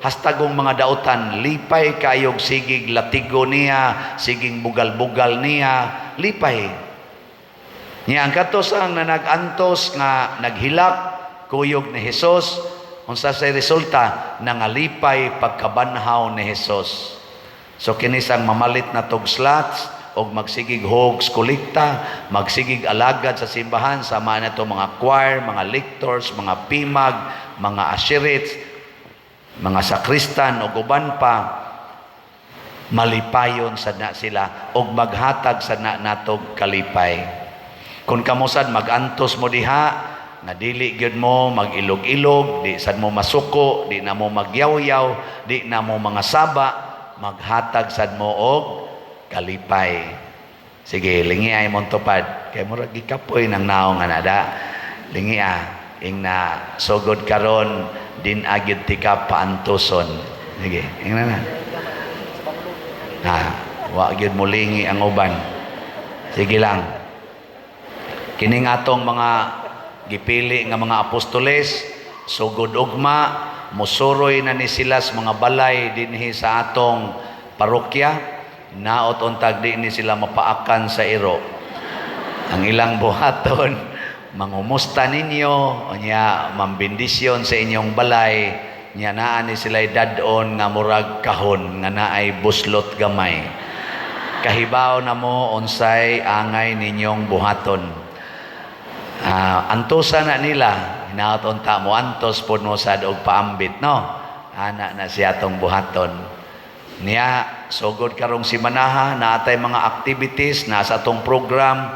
Hastagong mga dautan, lipay kayog sigig latigo niya, siging bugal-bugal niya, lipay. Niya ang katos ang na nag-antos nga naghilak kuyog ni Hesus, unsa say resulta? Nangalipay pagkabanhaw ni Hesus. So kinis ang mamalit na tog slots og magsigig hogs kolekta, magsigig alagad sa simbahan sama na to mga choir, mga lectors, mga pimag, mga asherits, mga sakristan ug uban pa, malipayon sad na sila og maghatag sad na natog kalipay. Kung kamo sad magantos mo diha nga dili gyud mo mag-ilog-ilog, di sad mo masuko, di na mo magyawyaw, di na mo mga saba, maghatag sad mo og kalipay. Sige, lingi ay mong tupad. Kay murag gikapoy ng naong nga nada. Lingi ah, ing na sugod karon din agyud tika paantuson. Sige, ing na na. Ha, wa gyud mo lingi ang uban. Sige lang. Kining atong mga gipili nga mga apostoles, sugod ugma, musuroy na ni sila sa mga balay dinhi sa atong parokya. Naot untag di ni sila mapaakan sa iro. Ang ilang buhaton, mangumusta ninyo, unya mambendisyon sa inyong balay, nya naa ni sila dad-on nga murag kahon nga naay buslot gamay. Kahibaw na mo unsay angay ninyong buhaton. Antosa na nila, hinaot unta mo antos pod mo sad og paambit, no? Ana na siya atong buhaton. Niya sugod karong simanaha, naatay mga activities na sa atong program.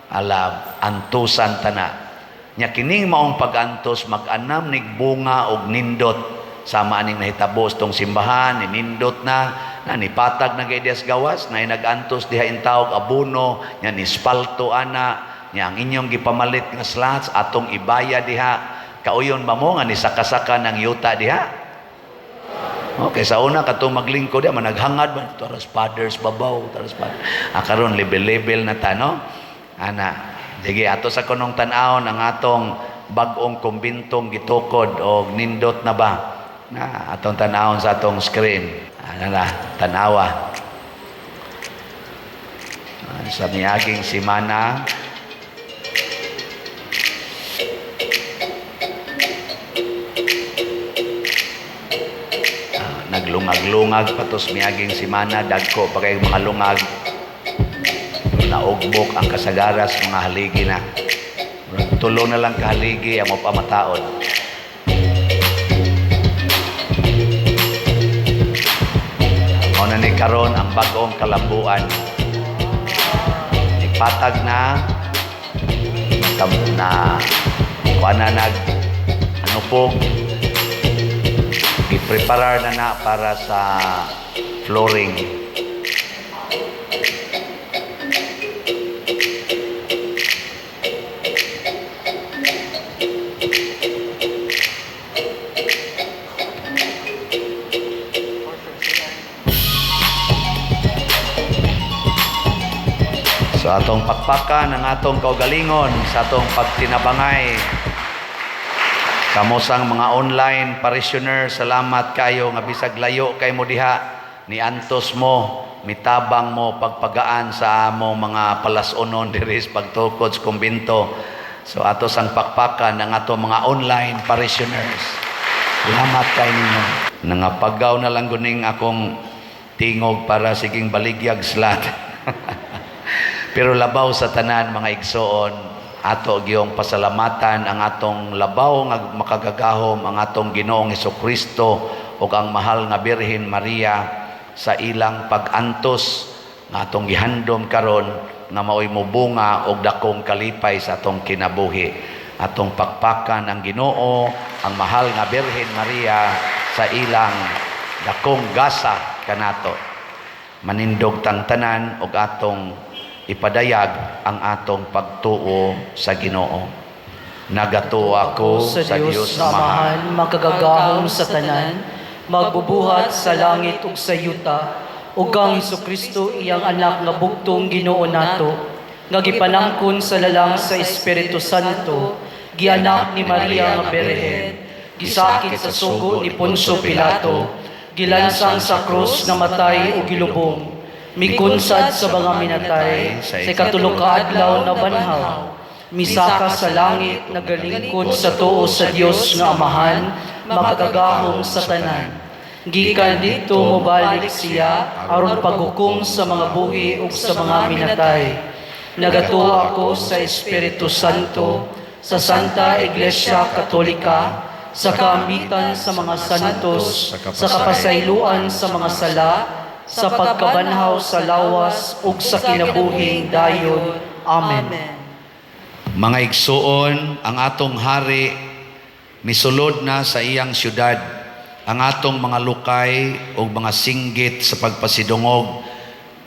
Ala, antusan tana. Nya kining maong pag-antos mag-anam nig bunga og nindot sama aning nahitabo sa tong simbahan, ninindot na, na nipatag na gayud gawas, na nag-antos diha intawog abono, nya nispalto ana, nya ang inyong gipamalit nga slats atong ibaya diha. Kauyon ba mo nga nisaka-saka ng yuta diha? Okay, sa una katong maglingkod diha managhangad ba taras fathers babaw, taras fathers. Ah, karon level-level na ta, no? Ana, sige, ato sa kunong tan-awon ang atong bag-ong kumbintong gitukod og nindot na ba? Na atong tan-awon sa atong screen. Ana na, tanawa. Ah, sa miaging semana, naglungag-lungag pa tos miaging semana, dagko pa kay mga lungag. Naugbok ang kasagaras mga haligi na. Tulo na lang kahaligi ang mapamataon. Mao na ni karon ang bag-ong kalambuan. Ipatag na na kuan na nag ano po, gipreparar na na para sa flooring. So atong pakpakan ang atong kaugalingon sa atong pagtinabangay. Kamosang mga online parishioner, salamat kayo nga bisag layo kay mo diha, niantos mo, mitabang mo pagpagaan sa among mga palasonon diri sa pagtukod sa kumbinto. So ato sang pakpakan ang atong mga online parishioners. Salamat kay ninyo. Nangapagaw na lang guning akong tingog para siging baligyag slat. Pero labaw sa tanan mga igsoon, ato giyong pasalamatan ang atong labaw nga makagagahom, ang atong Ginoong Hesukristo ug ang mahal nga Birhen Maria sa ilang pag-antos nga atong gihandom karon nga maoy mobunga og dakong kalipay sa atong kinabuhi. Atong pakpakan ang Ginoo, ang mahal nga Birhen Maria sa ilang dakong gasa kanato. Manindog tang tanan og atong ipadayag ang atong pagtuo sa Ginoo. Nagatuo ako sa Dios sa Amahan, makagagahom sa tanan, magbubuhat sa langit ug sa yuta, ug ang Hesukristo iyang anak nga bugtong Ginoo nato, nga gipanangkon sa lalang sa Espiritu Santo, gianak ni Maria nga Birhen, gisakit sa sugo ni Poncio Pilato, gilansang sa krus, namatay ug gilubong, mikunsad sa mga minatay, sa ikatulo ka adlaw nabanhaw, misaka sa langit, nagalingkod sa tuo sa Dios nga Amahan, makagagahom sa tanan. Gikan didto mobalik siya aron paghukom sa mga buhi ug sa mga minatay. Nagatuo ako sa Espiritu Santo, sa Santa Iglesia Katolika, sa kaambitan sa mga santos, sa kapasayloan sa mga sala, sa pagkabanhaw sa lawas ug sa kinabuhing dayon. Amen. Mga igsuon, ang atong hari misulod na sa iyang syudad. Ang atong mga lukay ug mga singgit sa pagpasidungog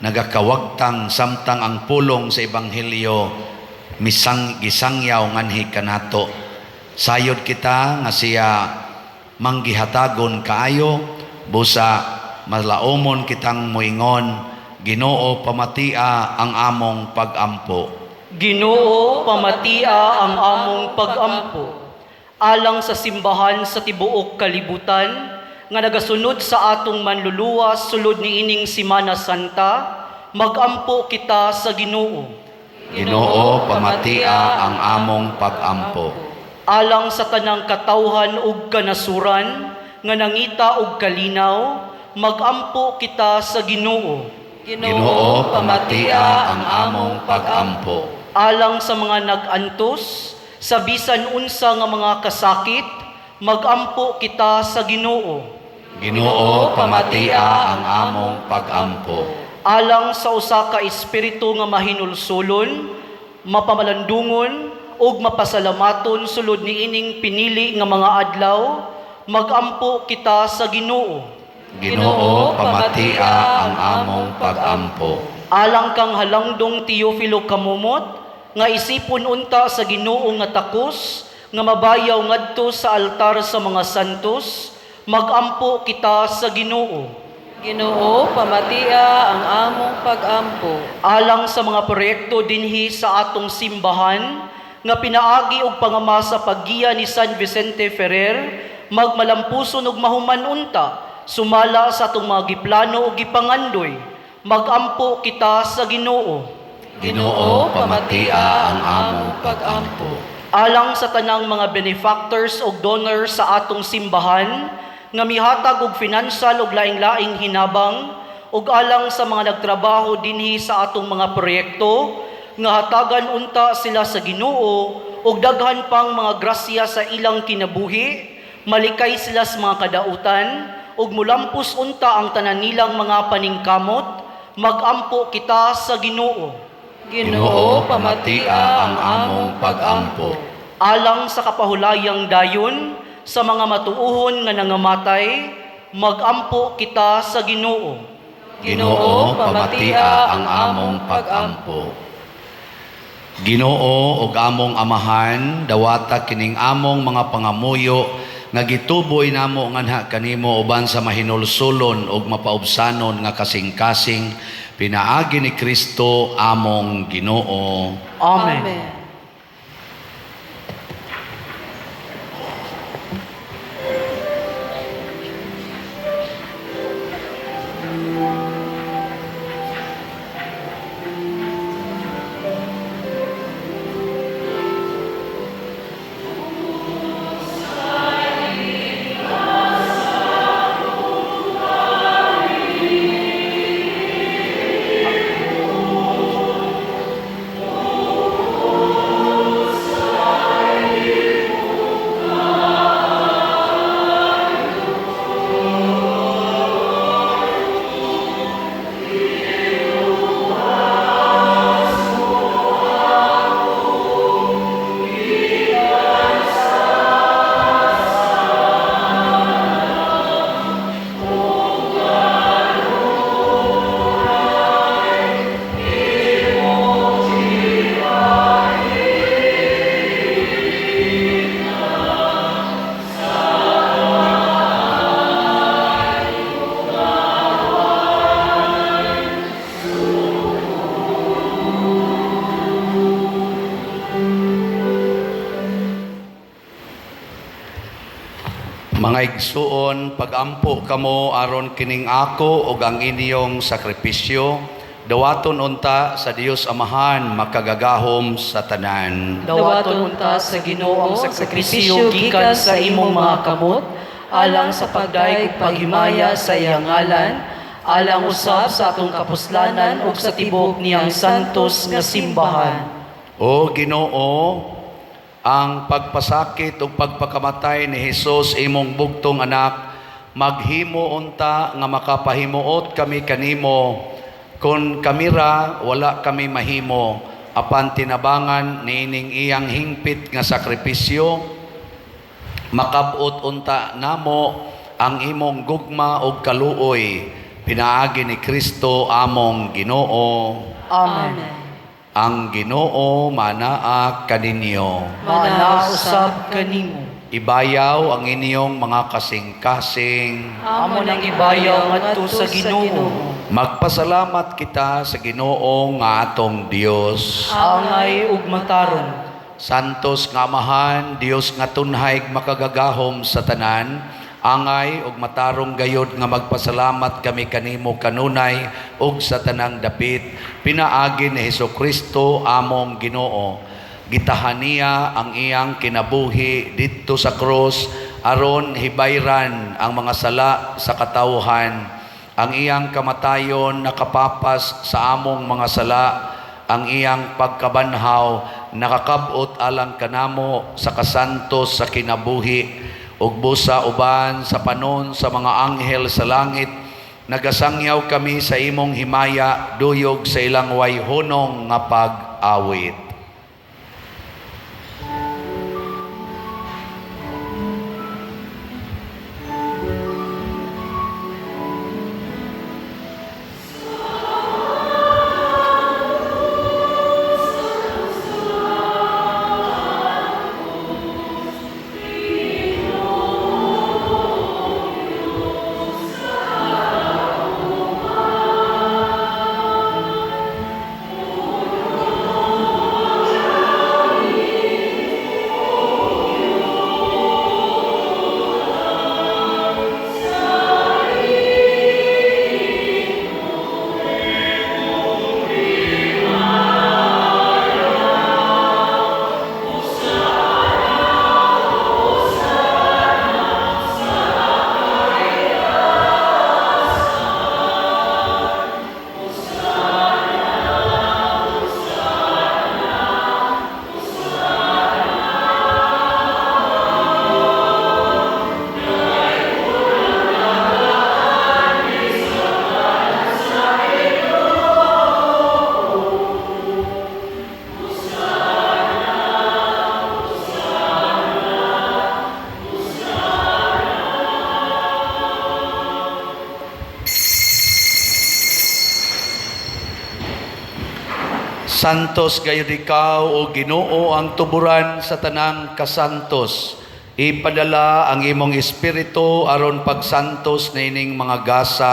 nagakawagtang samtang ang pulong sa ebanghelyo misang gisangyaw nganhi kanato. Sayod kita nga siya manggihatagon kaayo, busa malaomon kitang moingon, Ginoo, pamatia ang among pagampo. Ginoo, pamatia ang among pagampo. Alang sa simbahan sa tibuok kalibutan nga nagasunod sa atong manluluwas sulod niining Simana Santa, magampo kita sa Ginoo. Ginoo, pamatia ang among pagampo. Alang sa tanang katawhan ug kanasuran nga nangita og kalinaw, magampo kita sa Ginoo. Ginoo, pamatia ang among pagampo. Alang sa mga nag-antos sa bisan unsa nga mga kasakit, magampo kita sa Ginoo. Ginoo, pamatia ang among pagampo. Alang sa usa ka espiritu nga mahinulsulon, mapamalandungon ug mapasalamaton sulod niining pinili nga mga adlaw, magampo kita sa Ginoo. Ginoo, pamatia ang among pagampo. Alang kang halangdong Teofilo Camomot, nga isipon unta sa Ginoo nga takos, nga mabayaw ngadto sa altar sa mga santos, magampo kita sa Ginoo. Ginoo, pamatia ang among pagampo. Alang sa mga proyekto dinhi sa atong simbahan nga pinaagi og pangama sa paggiya ni San Vicente Ferrer, magmalampuson og mahuman unta sumala sa atong mga giplano ug gipangandoy, magampo kita sa Ginoo. Ginoo, pamatia ang among pagampo. Alang sa tanang mga benefactors ug donors sa atong simbahan nga mihatag og financial ug laing-laing hinabang, ug alang sa mga nagtrabaho dinhi sa atong mga proyekto nga hatagan unta sila sa Ginoo ug daghan pang mga grasya sa ilang kinabuhi, malikay sila sa mga kadautan ug mulampos unta ang tanan nilang mga paningkamot, magampo kita sa Ginoo. Ginoo, pamatia ang among pagampo. Alang sa kapahulayang dayon sa mga matuohon nga nangamatay, magampo kita sa Ginoo. Ginoo, pamatia ang among pagampo. Ginoo ug among Amahan, dawata kining among mga pangamuyo nga gituboy namo nganha kanimo uban sa mahinulsulon ug mapaubsanon nga kasing-kasing pinaagi ni Kristo among Ginoo. Amen. Amen. Mga igsuon, pagampo kamo aron kining ako ug ang inyong sakripisyo, dawaton unta sa Dios Amahan makagagahom sa tanan. Dawaton unta sa Ginoo ang sakripisyo gikan sa imong mga kamot, alang sa pagdayeg ug paghimaya sa iyang ngalan, alang usab sa atong kapuslanan ug sa tibuok niyang santos nga simbahan. O Ginoo, ang pagpasakit ug pagpakamatay ni Hesus imong bugtong anak, maghimo unta nga makapahimuot kami kanimo. Kon kamira wala kami mahimo, apan tinabangan niining iyang hingpit nga sakripisyo, makabot unta namo ang imong gugma ug kaluoy pinaagi ni Kristo among Ginoo. Amen. Ang Ginoo manaa kaninyo. Manausab kanimo. Ibayaw ang inyong mga kasing-kasing. Amo nang ibayaw ngadto sa Ginoo. Magpasalamat kita sa Ginoo nga atong Dios. Angay ug matarong. Santos nga Amahan, Dios nga tunhay makagagahom sa tanan, angay ug matarong gayod nga magpasalamat kami kanimo kanunay ug sa tanang dapit, pinaagi ni Hesukristo among Ginoo. Gitahan niya ang iyang kinabuhi didto sa krus aron hibayran ang mga sala sa katawhan. Ang iyang kamatayon nakapapas sa among mga sala, ang iyang pagkabanhaw nakakabot alang kanamo sa kasantos sa kinabuhi, ug busa uban sa panon sa mga anghel sa langit nagasangyaw kami sa imong himaya duyog sa ilang wayhunong nga pag-awit. Santos gayud ikaw, o Ginoo, ang tuburan sa tanang kasantos. Ipadala ang imong espiritu aron pagsantos niining mga gasa,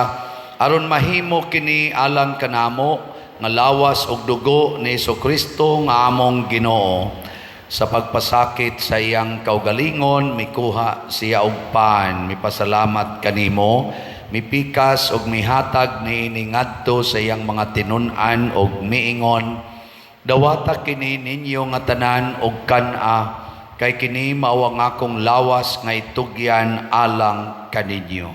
aron mahimo kini alang kanamo nga lawas ug dugo ni Kristo nga among Ginoo. Sa pagpasakit sa iyang kaugalingon, mikuha siya og pan, mipasalamat kanimo, mipikas og mihatag niini ngadto sa iyang mga tinun-an og miingon, "Dawata kini ninyo nga tanan og kan-a, kay kini mao ang akong lawas nga itugyan alang kaninyo."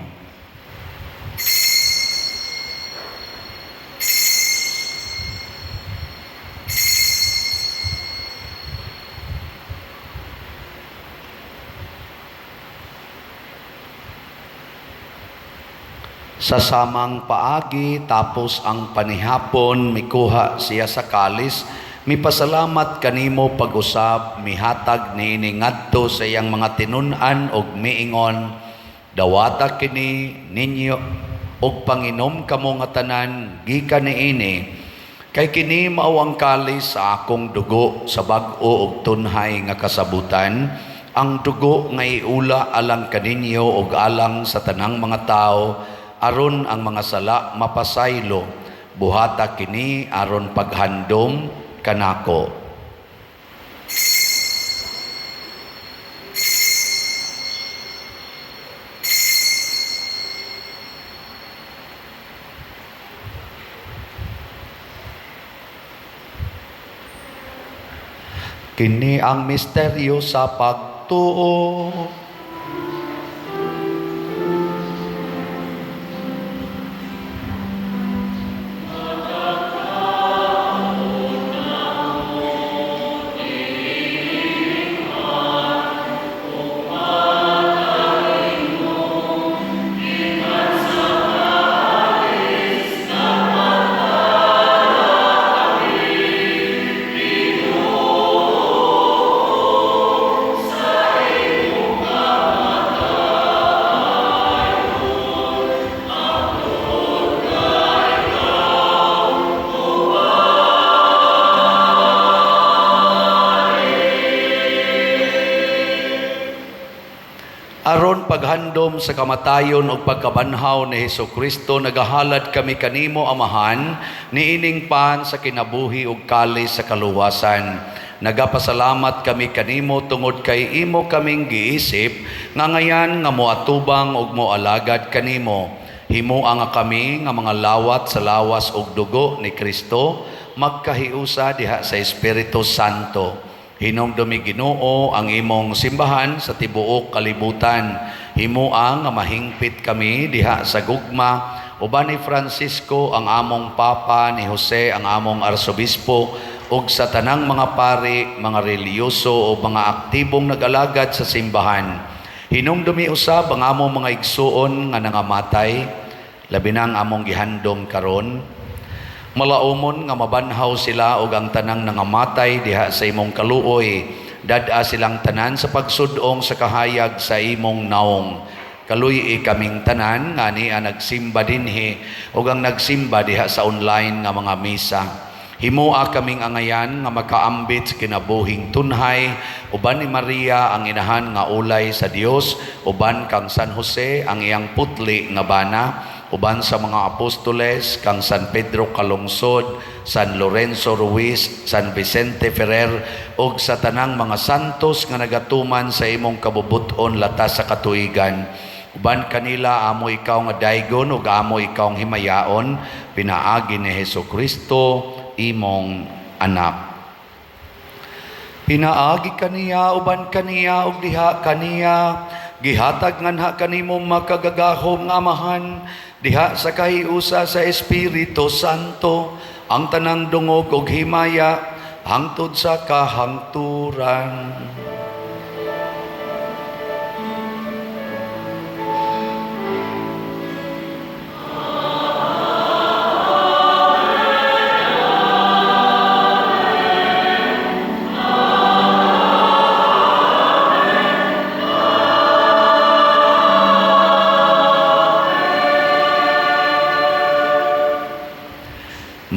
Sa samang paagi, tapos ang panihapon, mikuha siya sa kalis, mipasalamat kanimo pag-usab, mihatag niini ngadto sa iyang mga tinun-an og miingon, "Dawata kini ninyo og panginom kamo nga tanan gikan niini, kay kini mao ang kalis sa akong dugo sa bag-o og tunhay nga kasabutan, ang dugo nga iula alang kaninyo og alang sa tanang mga tawo aron ang mga sala mapasaylo. Buhata kini aron paghandom kanako." Kini ang misteryo sa pagtuo. Aron paghandom sa kamatayon ug pagkabanhaw ni Hesus Kristo, nagahalad kami kanimo, Amahan, niining pan sa kinabuhi ug kalis sa kaluwasan. Nagapasalamat kami kanimo tungod kay imo kaming giisip nga ngayan nga moatubang ug moalagad kanimo. Himoa nga kami nga mga lawat sa lawas ug dugo ni Kristo magkahiusa diha sa Espiritu Santo. Hinumdumi, Ginoo, ang imong simbahan sa tibuok kalibutan. Himoa nga mahingpit kami diha sa gugma uban ni Francisco ang among Papa, ni Jose ang among Arsobispo, ug sa tanang mga pari, mga relihiyoso o mga aktibong nag-alagad sa simbahan. Hinumdumi usab ang among mga igsuon nga nangamatay, labi na ang among gihandom karon. Malaumon nga mabanhaw sila ug ang tanang nangamatay diha sa imong kaluoy. Dad-a silang tanan sa pagsudong sa kahayag sa imong naong. Kaluy-i kaming tanan nga ania nagsimba dinhi ug ang nagsimba diha sa online nga mga misa. Himoa kaming angayan nga makaambit sa kinabuhing tunhay uban ni Maria ang inahan nga ulay sa Dios, uban kang San Jose ang iyang putli nga bana, uban sa mga apostoles kang San Pedro Calungsod, San Lorenzo Ruiz, San Vicente Ferrer ug sa tanang mga santos nga nagatuman sa imong kabubut-on latas sa katuigan. Uban kanila amo ikaw nga daygon ug amo ikaw ang himayaon pinaagi ni Hesus Kristo imong anak. Pinaagi kaniya, uban kaniya ug diha kaniya, gihatag nganha kanimo makagagahom nga Amahan diha sa kahiusa sa Espiritu Santo ang tanang dungog ug himaya hangtod sa kahangturan.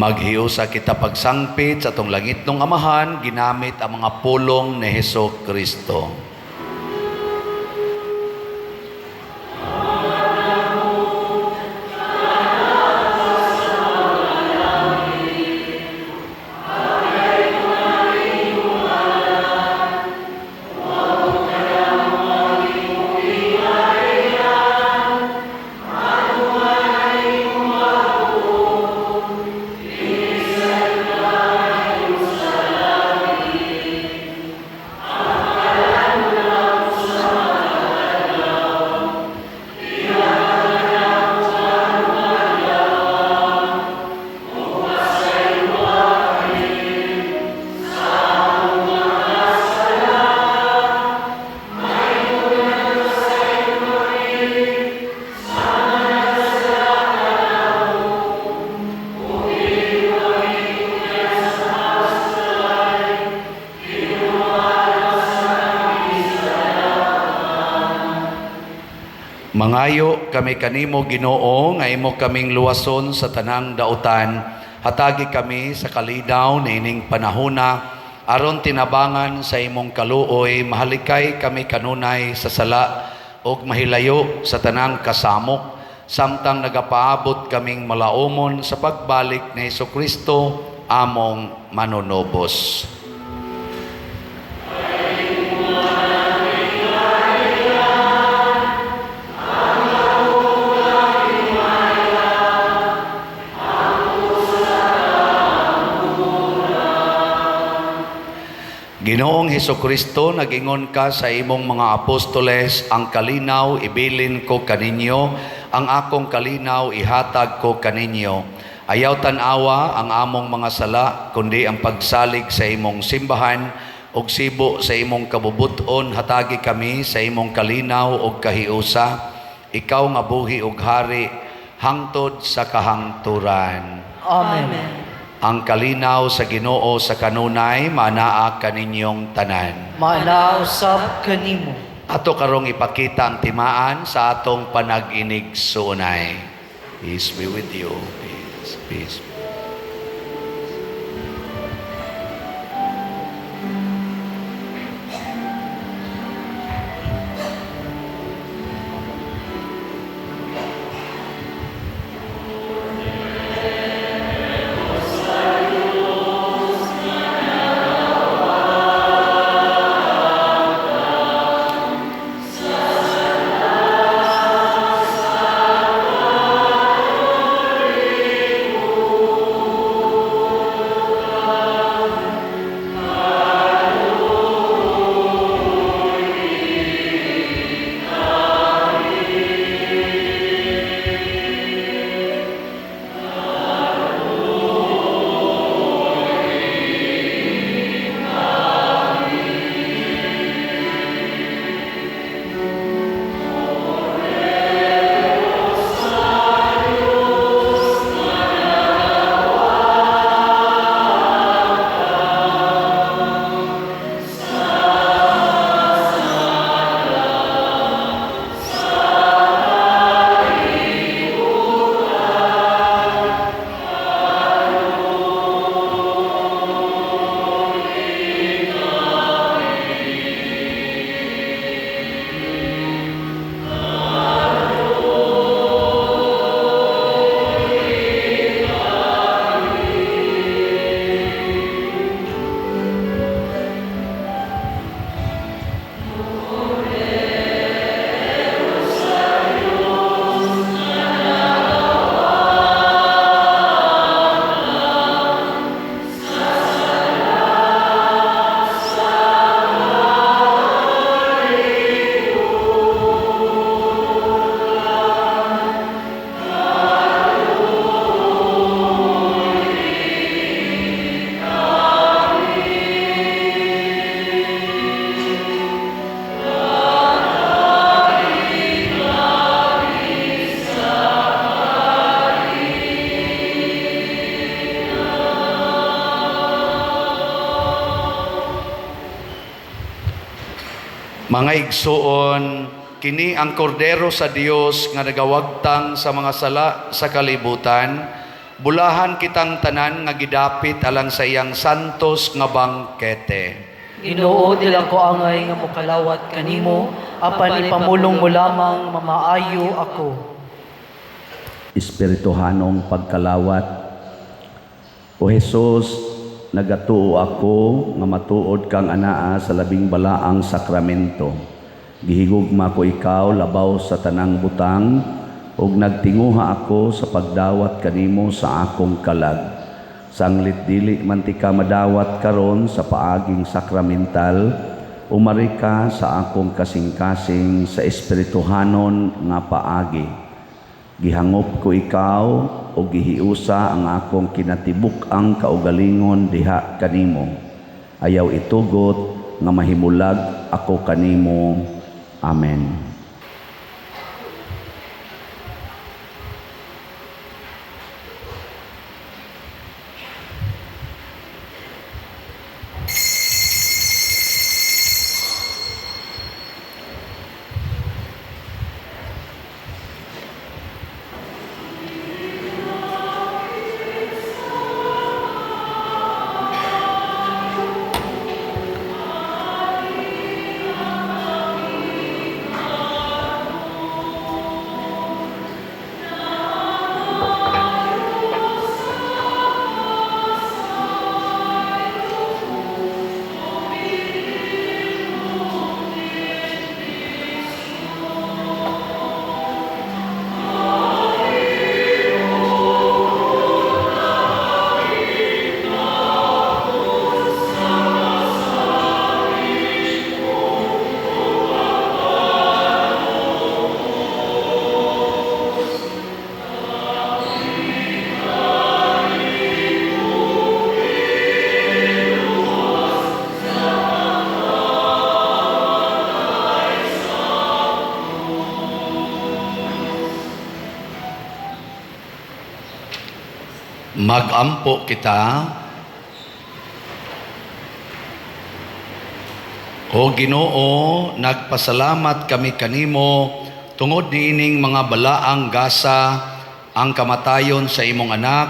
Maghiusa kita pagsangpit sa atong langitnong Amahan ginamit ang mga pulong ni Heso Kristo. Mangayo kami kanimo, Ginoo, nga imo kaming luwason sa tanang dautan. Hatagi kami sa kalinaw niining panahona aron tinabangan sa imong kaluoy mahalikay kami kanunay sa sala ug mahilayo sa tanang kasamok samtang nagapaabot kaming malaumon sa pagbalik ni Kristo among manunubos. Ginoong Hesukristo, nagingon ka sa imong mga apostoles, "Ang kalinaw ibilin ko kaninyo, ang akong kalinaw ihatag ko kaninyo." Ayaw tan-awa ang among mga sala, kundi ang pagsalig sa imong simbahan, ug sibo sa imong kabubuton, hatagi kami sa imong kalinaw ug kahiusa. Ikaw nga buhi ug hari hangtod sa kahangturan. Amen. Ang kalinaw sa Ginoo sa kanunay manaa kaninyong tanan. Maanaa usab kanimo. Ato karong ipakita ang timaan sa atong panag-inigsuonay. Peace be with you. Peace, peace. Mga igsuon, kini ang kordero sa Dios nga nagawagtang sa mga sala sa kalibutan. Bulahan kitang tanan nga gidapit alang sa iyang santos nga bangkete. Ginoo, dili ako angay nga mokalawat kanimo, apan ipamulong mo lamang mamaayo ako. Espirituhanong pagkalawat. O Hesus, nagatuo ako nga matuod kang anaa sa labing balaang sakramento. Gihigugma ko ikaw labaw sa tanang butang ug nagtinguha ako sa pagdawat kanimo sa akong kalag. Sanglit dili man tika madawat karon sa paaging sakramental, umari ka sa akong kasing-kasing sa espirituhanon nga paagi. Gihangop ko ikaw o gihiusa ang akong kinatibuk-ang kaugalingon diha kanimo. Ayaw itugot nga mahimulag ako kanimo. Amen. Magampo kita. O Ginoo, nagpasalamat kami kanimo tungod niining mga balaang gasa, ang kamatayon sa imong anak,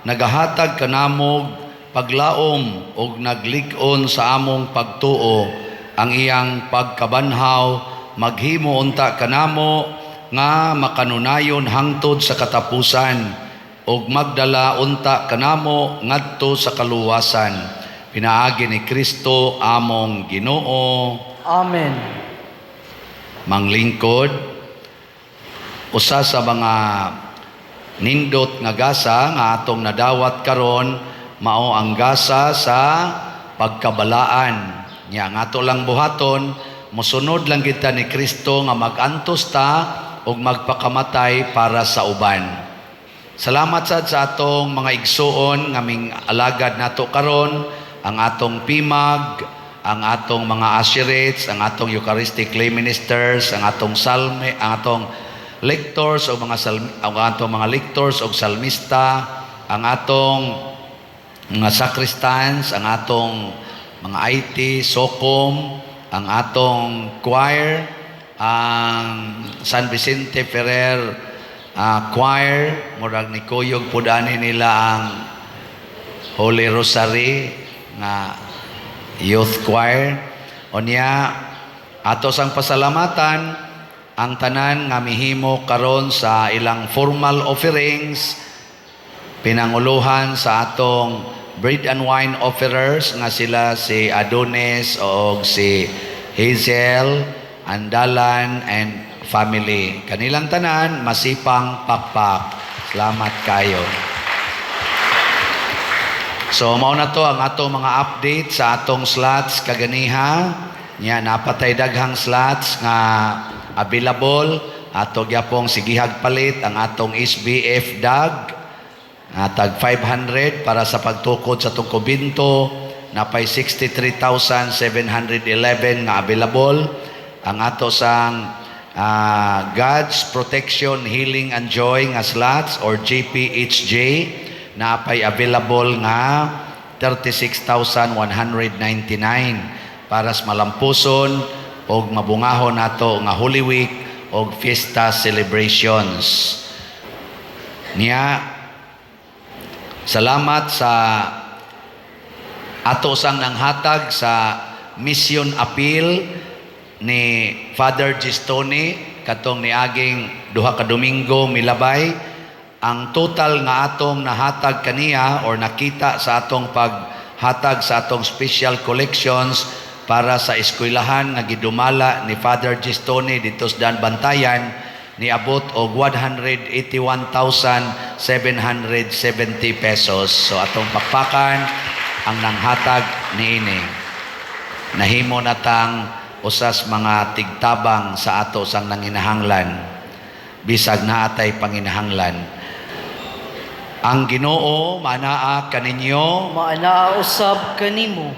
nagahatag kanamog paglaom og naglig-on sa among pagtuo. Ang iyang pagkabanhaw maghimo unta kanamo nga makanunayon hangtod sa katapusan ug magdala unta kanamo ngadto sa kaluwasan pinaagi ni Kristo among Ginoo. Amen. Manglingkod, usa sa mga nindot nga gasa nga atong nadawat karon mao ang gasa sa pagkabalaan. Nya nga ato lang buhaton, mosunod lang kita ni Kristo nga mag-antos ta ug magpakamatay para sa uban. Salamat sad sa atong mga igsuon nga ming alagad nato karon, ang atong PIMAG, ang atong mga usherates, ang atong Eucharistic lay ministers, ang atong salme, ang atong lectors o mga salm, ang atong mga lectors o salmista, ang atong mga sacristans, ang atong mga IT, SOCOM, ang atong choir, ang San Vicente Ferrer choir, murag ni kuyog pud ani nila ang Holy Rosary nga youth choir. Unya ato sang pasalamatan ang tanan nga mihimo karon sa ilang formal offerings, pinanguluhan sa atong bread and wine offerers nga sila si Adonis o si Hazel Andalan and family. Kanilang tanan masipang pakpak. Salamat kayo. So mao na to ang atong mga update sa atong slots kaganiha. Nya napatay daghang slots nga available. Ato gyapong sigihag palit ang atong SBF DAG nga tag 500 para sa pagtukod sa atong kubinto. Napay 63,711 nga available. Ang ato sang God's Protection, Healing and Joy nga slots or GPHJ napay available nga 36,199 para sa malampuson og mabungahon nato nga Holy Week og fiesta celebrations. Niya Salamat sa ato sang nanghatag sa mission appeal ni Father Gistoni katong niaging 2 ka Domingo milabay. Ang total nga atong nahatag kaniya or nakita sa atong paghatag sa atong special collections para sa eskwelahan nga gidumala ni Father Gistoni dito sa Daanbantayan niabot og 181,770 pesos. So atong pakpakan ang nanghatag niini. Nahimo natang usas mga tigtabang sa ato sang nanginahanglan, bisag naatay panginahanglan. Ang Ginoo manaa kaninyo. Maanaa usab kanimo.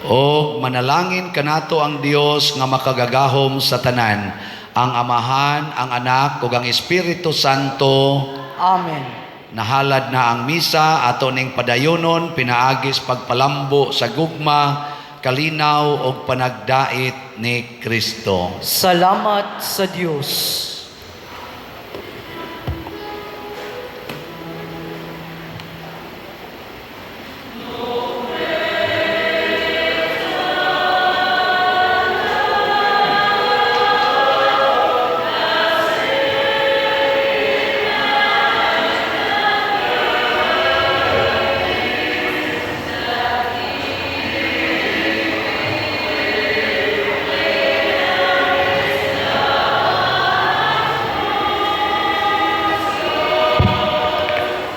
O manalangin kanato ang Dios nga makagagahom sa tanan, ang Amahan, ang Anak ug ang Espiritu Santo. Amen. Nahalad na ang misa, ato ning padayonon pinaagis pagpalambo sa gugma, kalinaw ug panagdait ni Kristo. Salamat sa Dios.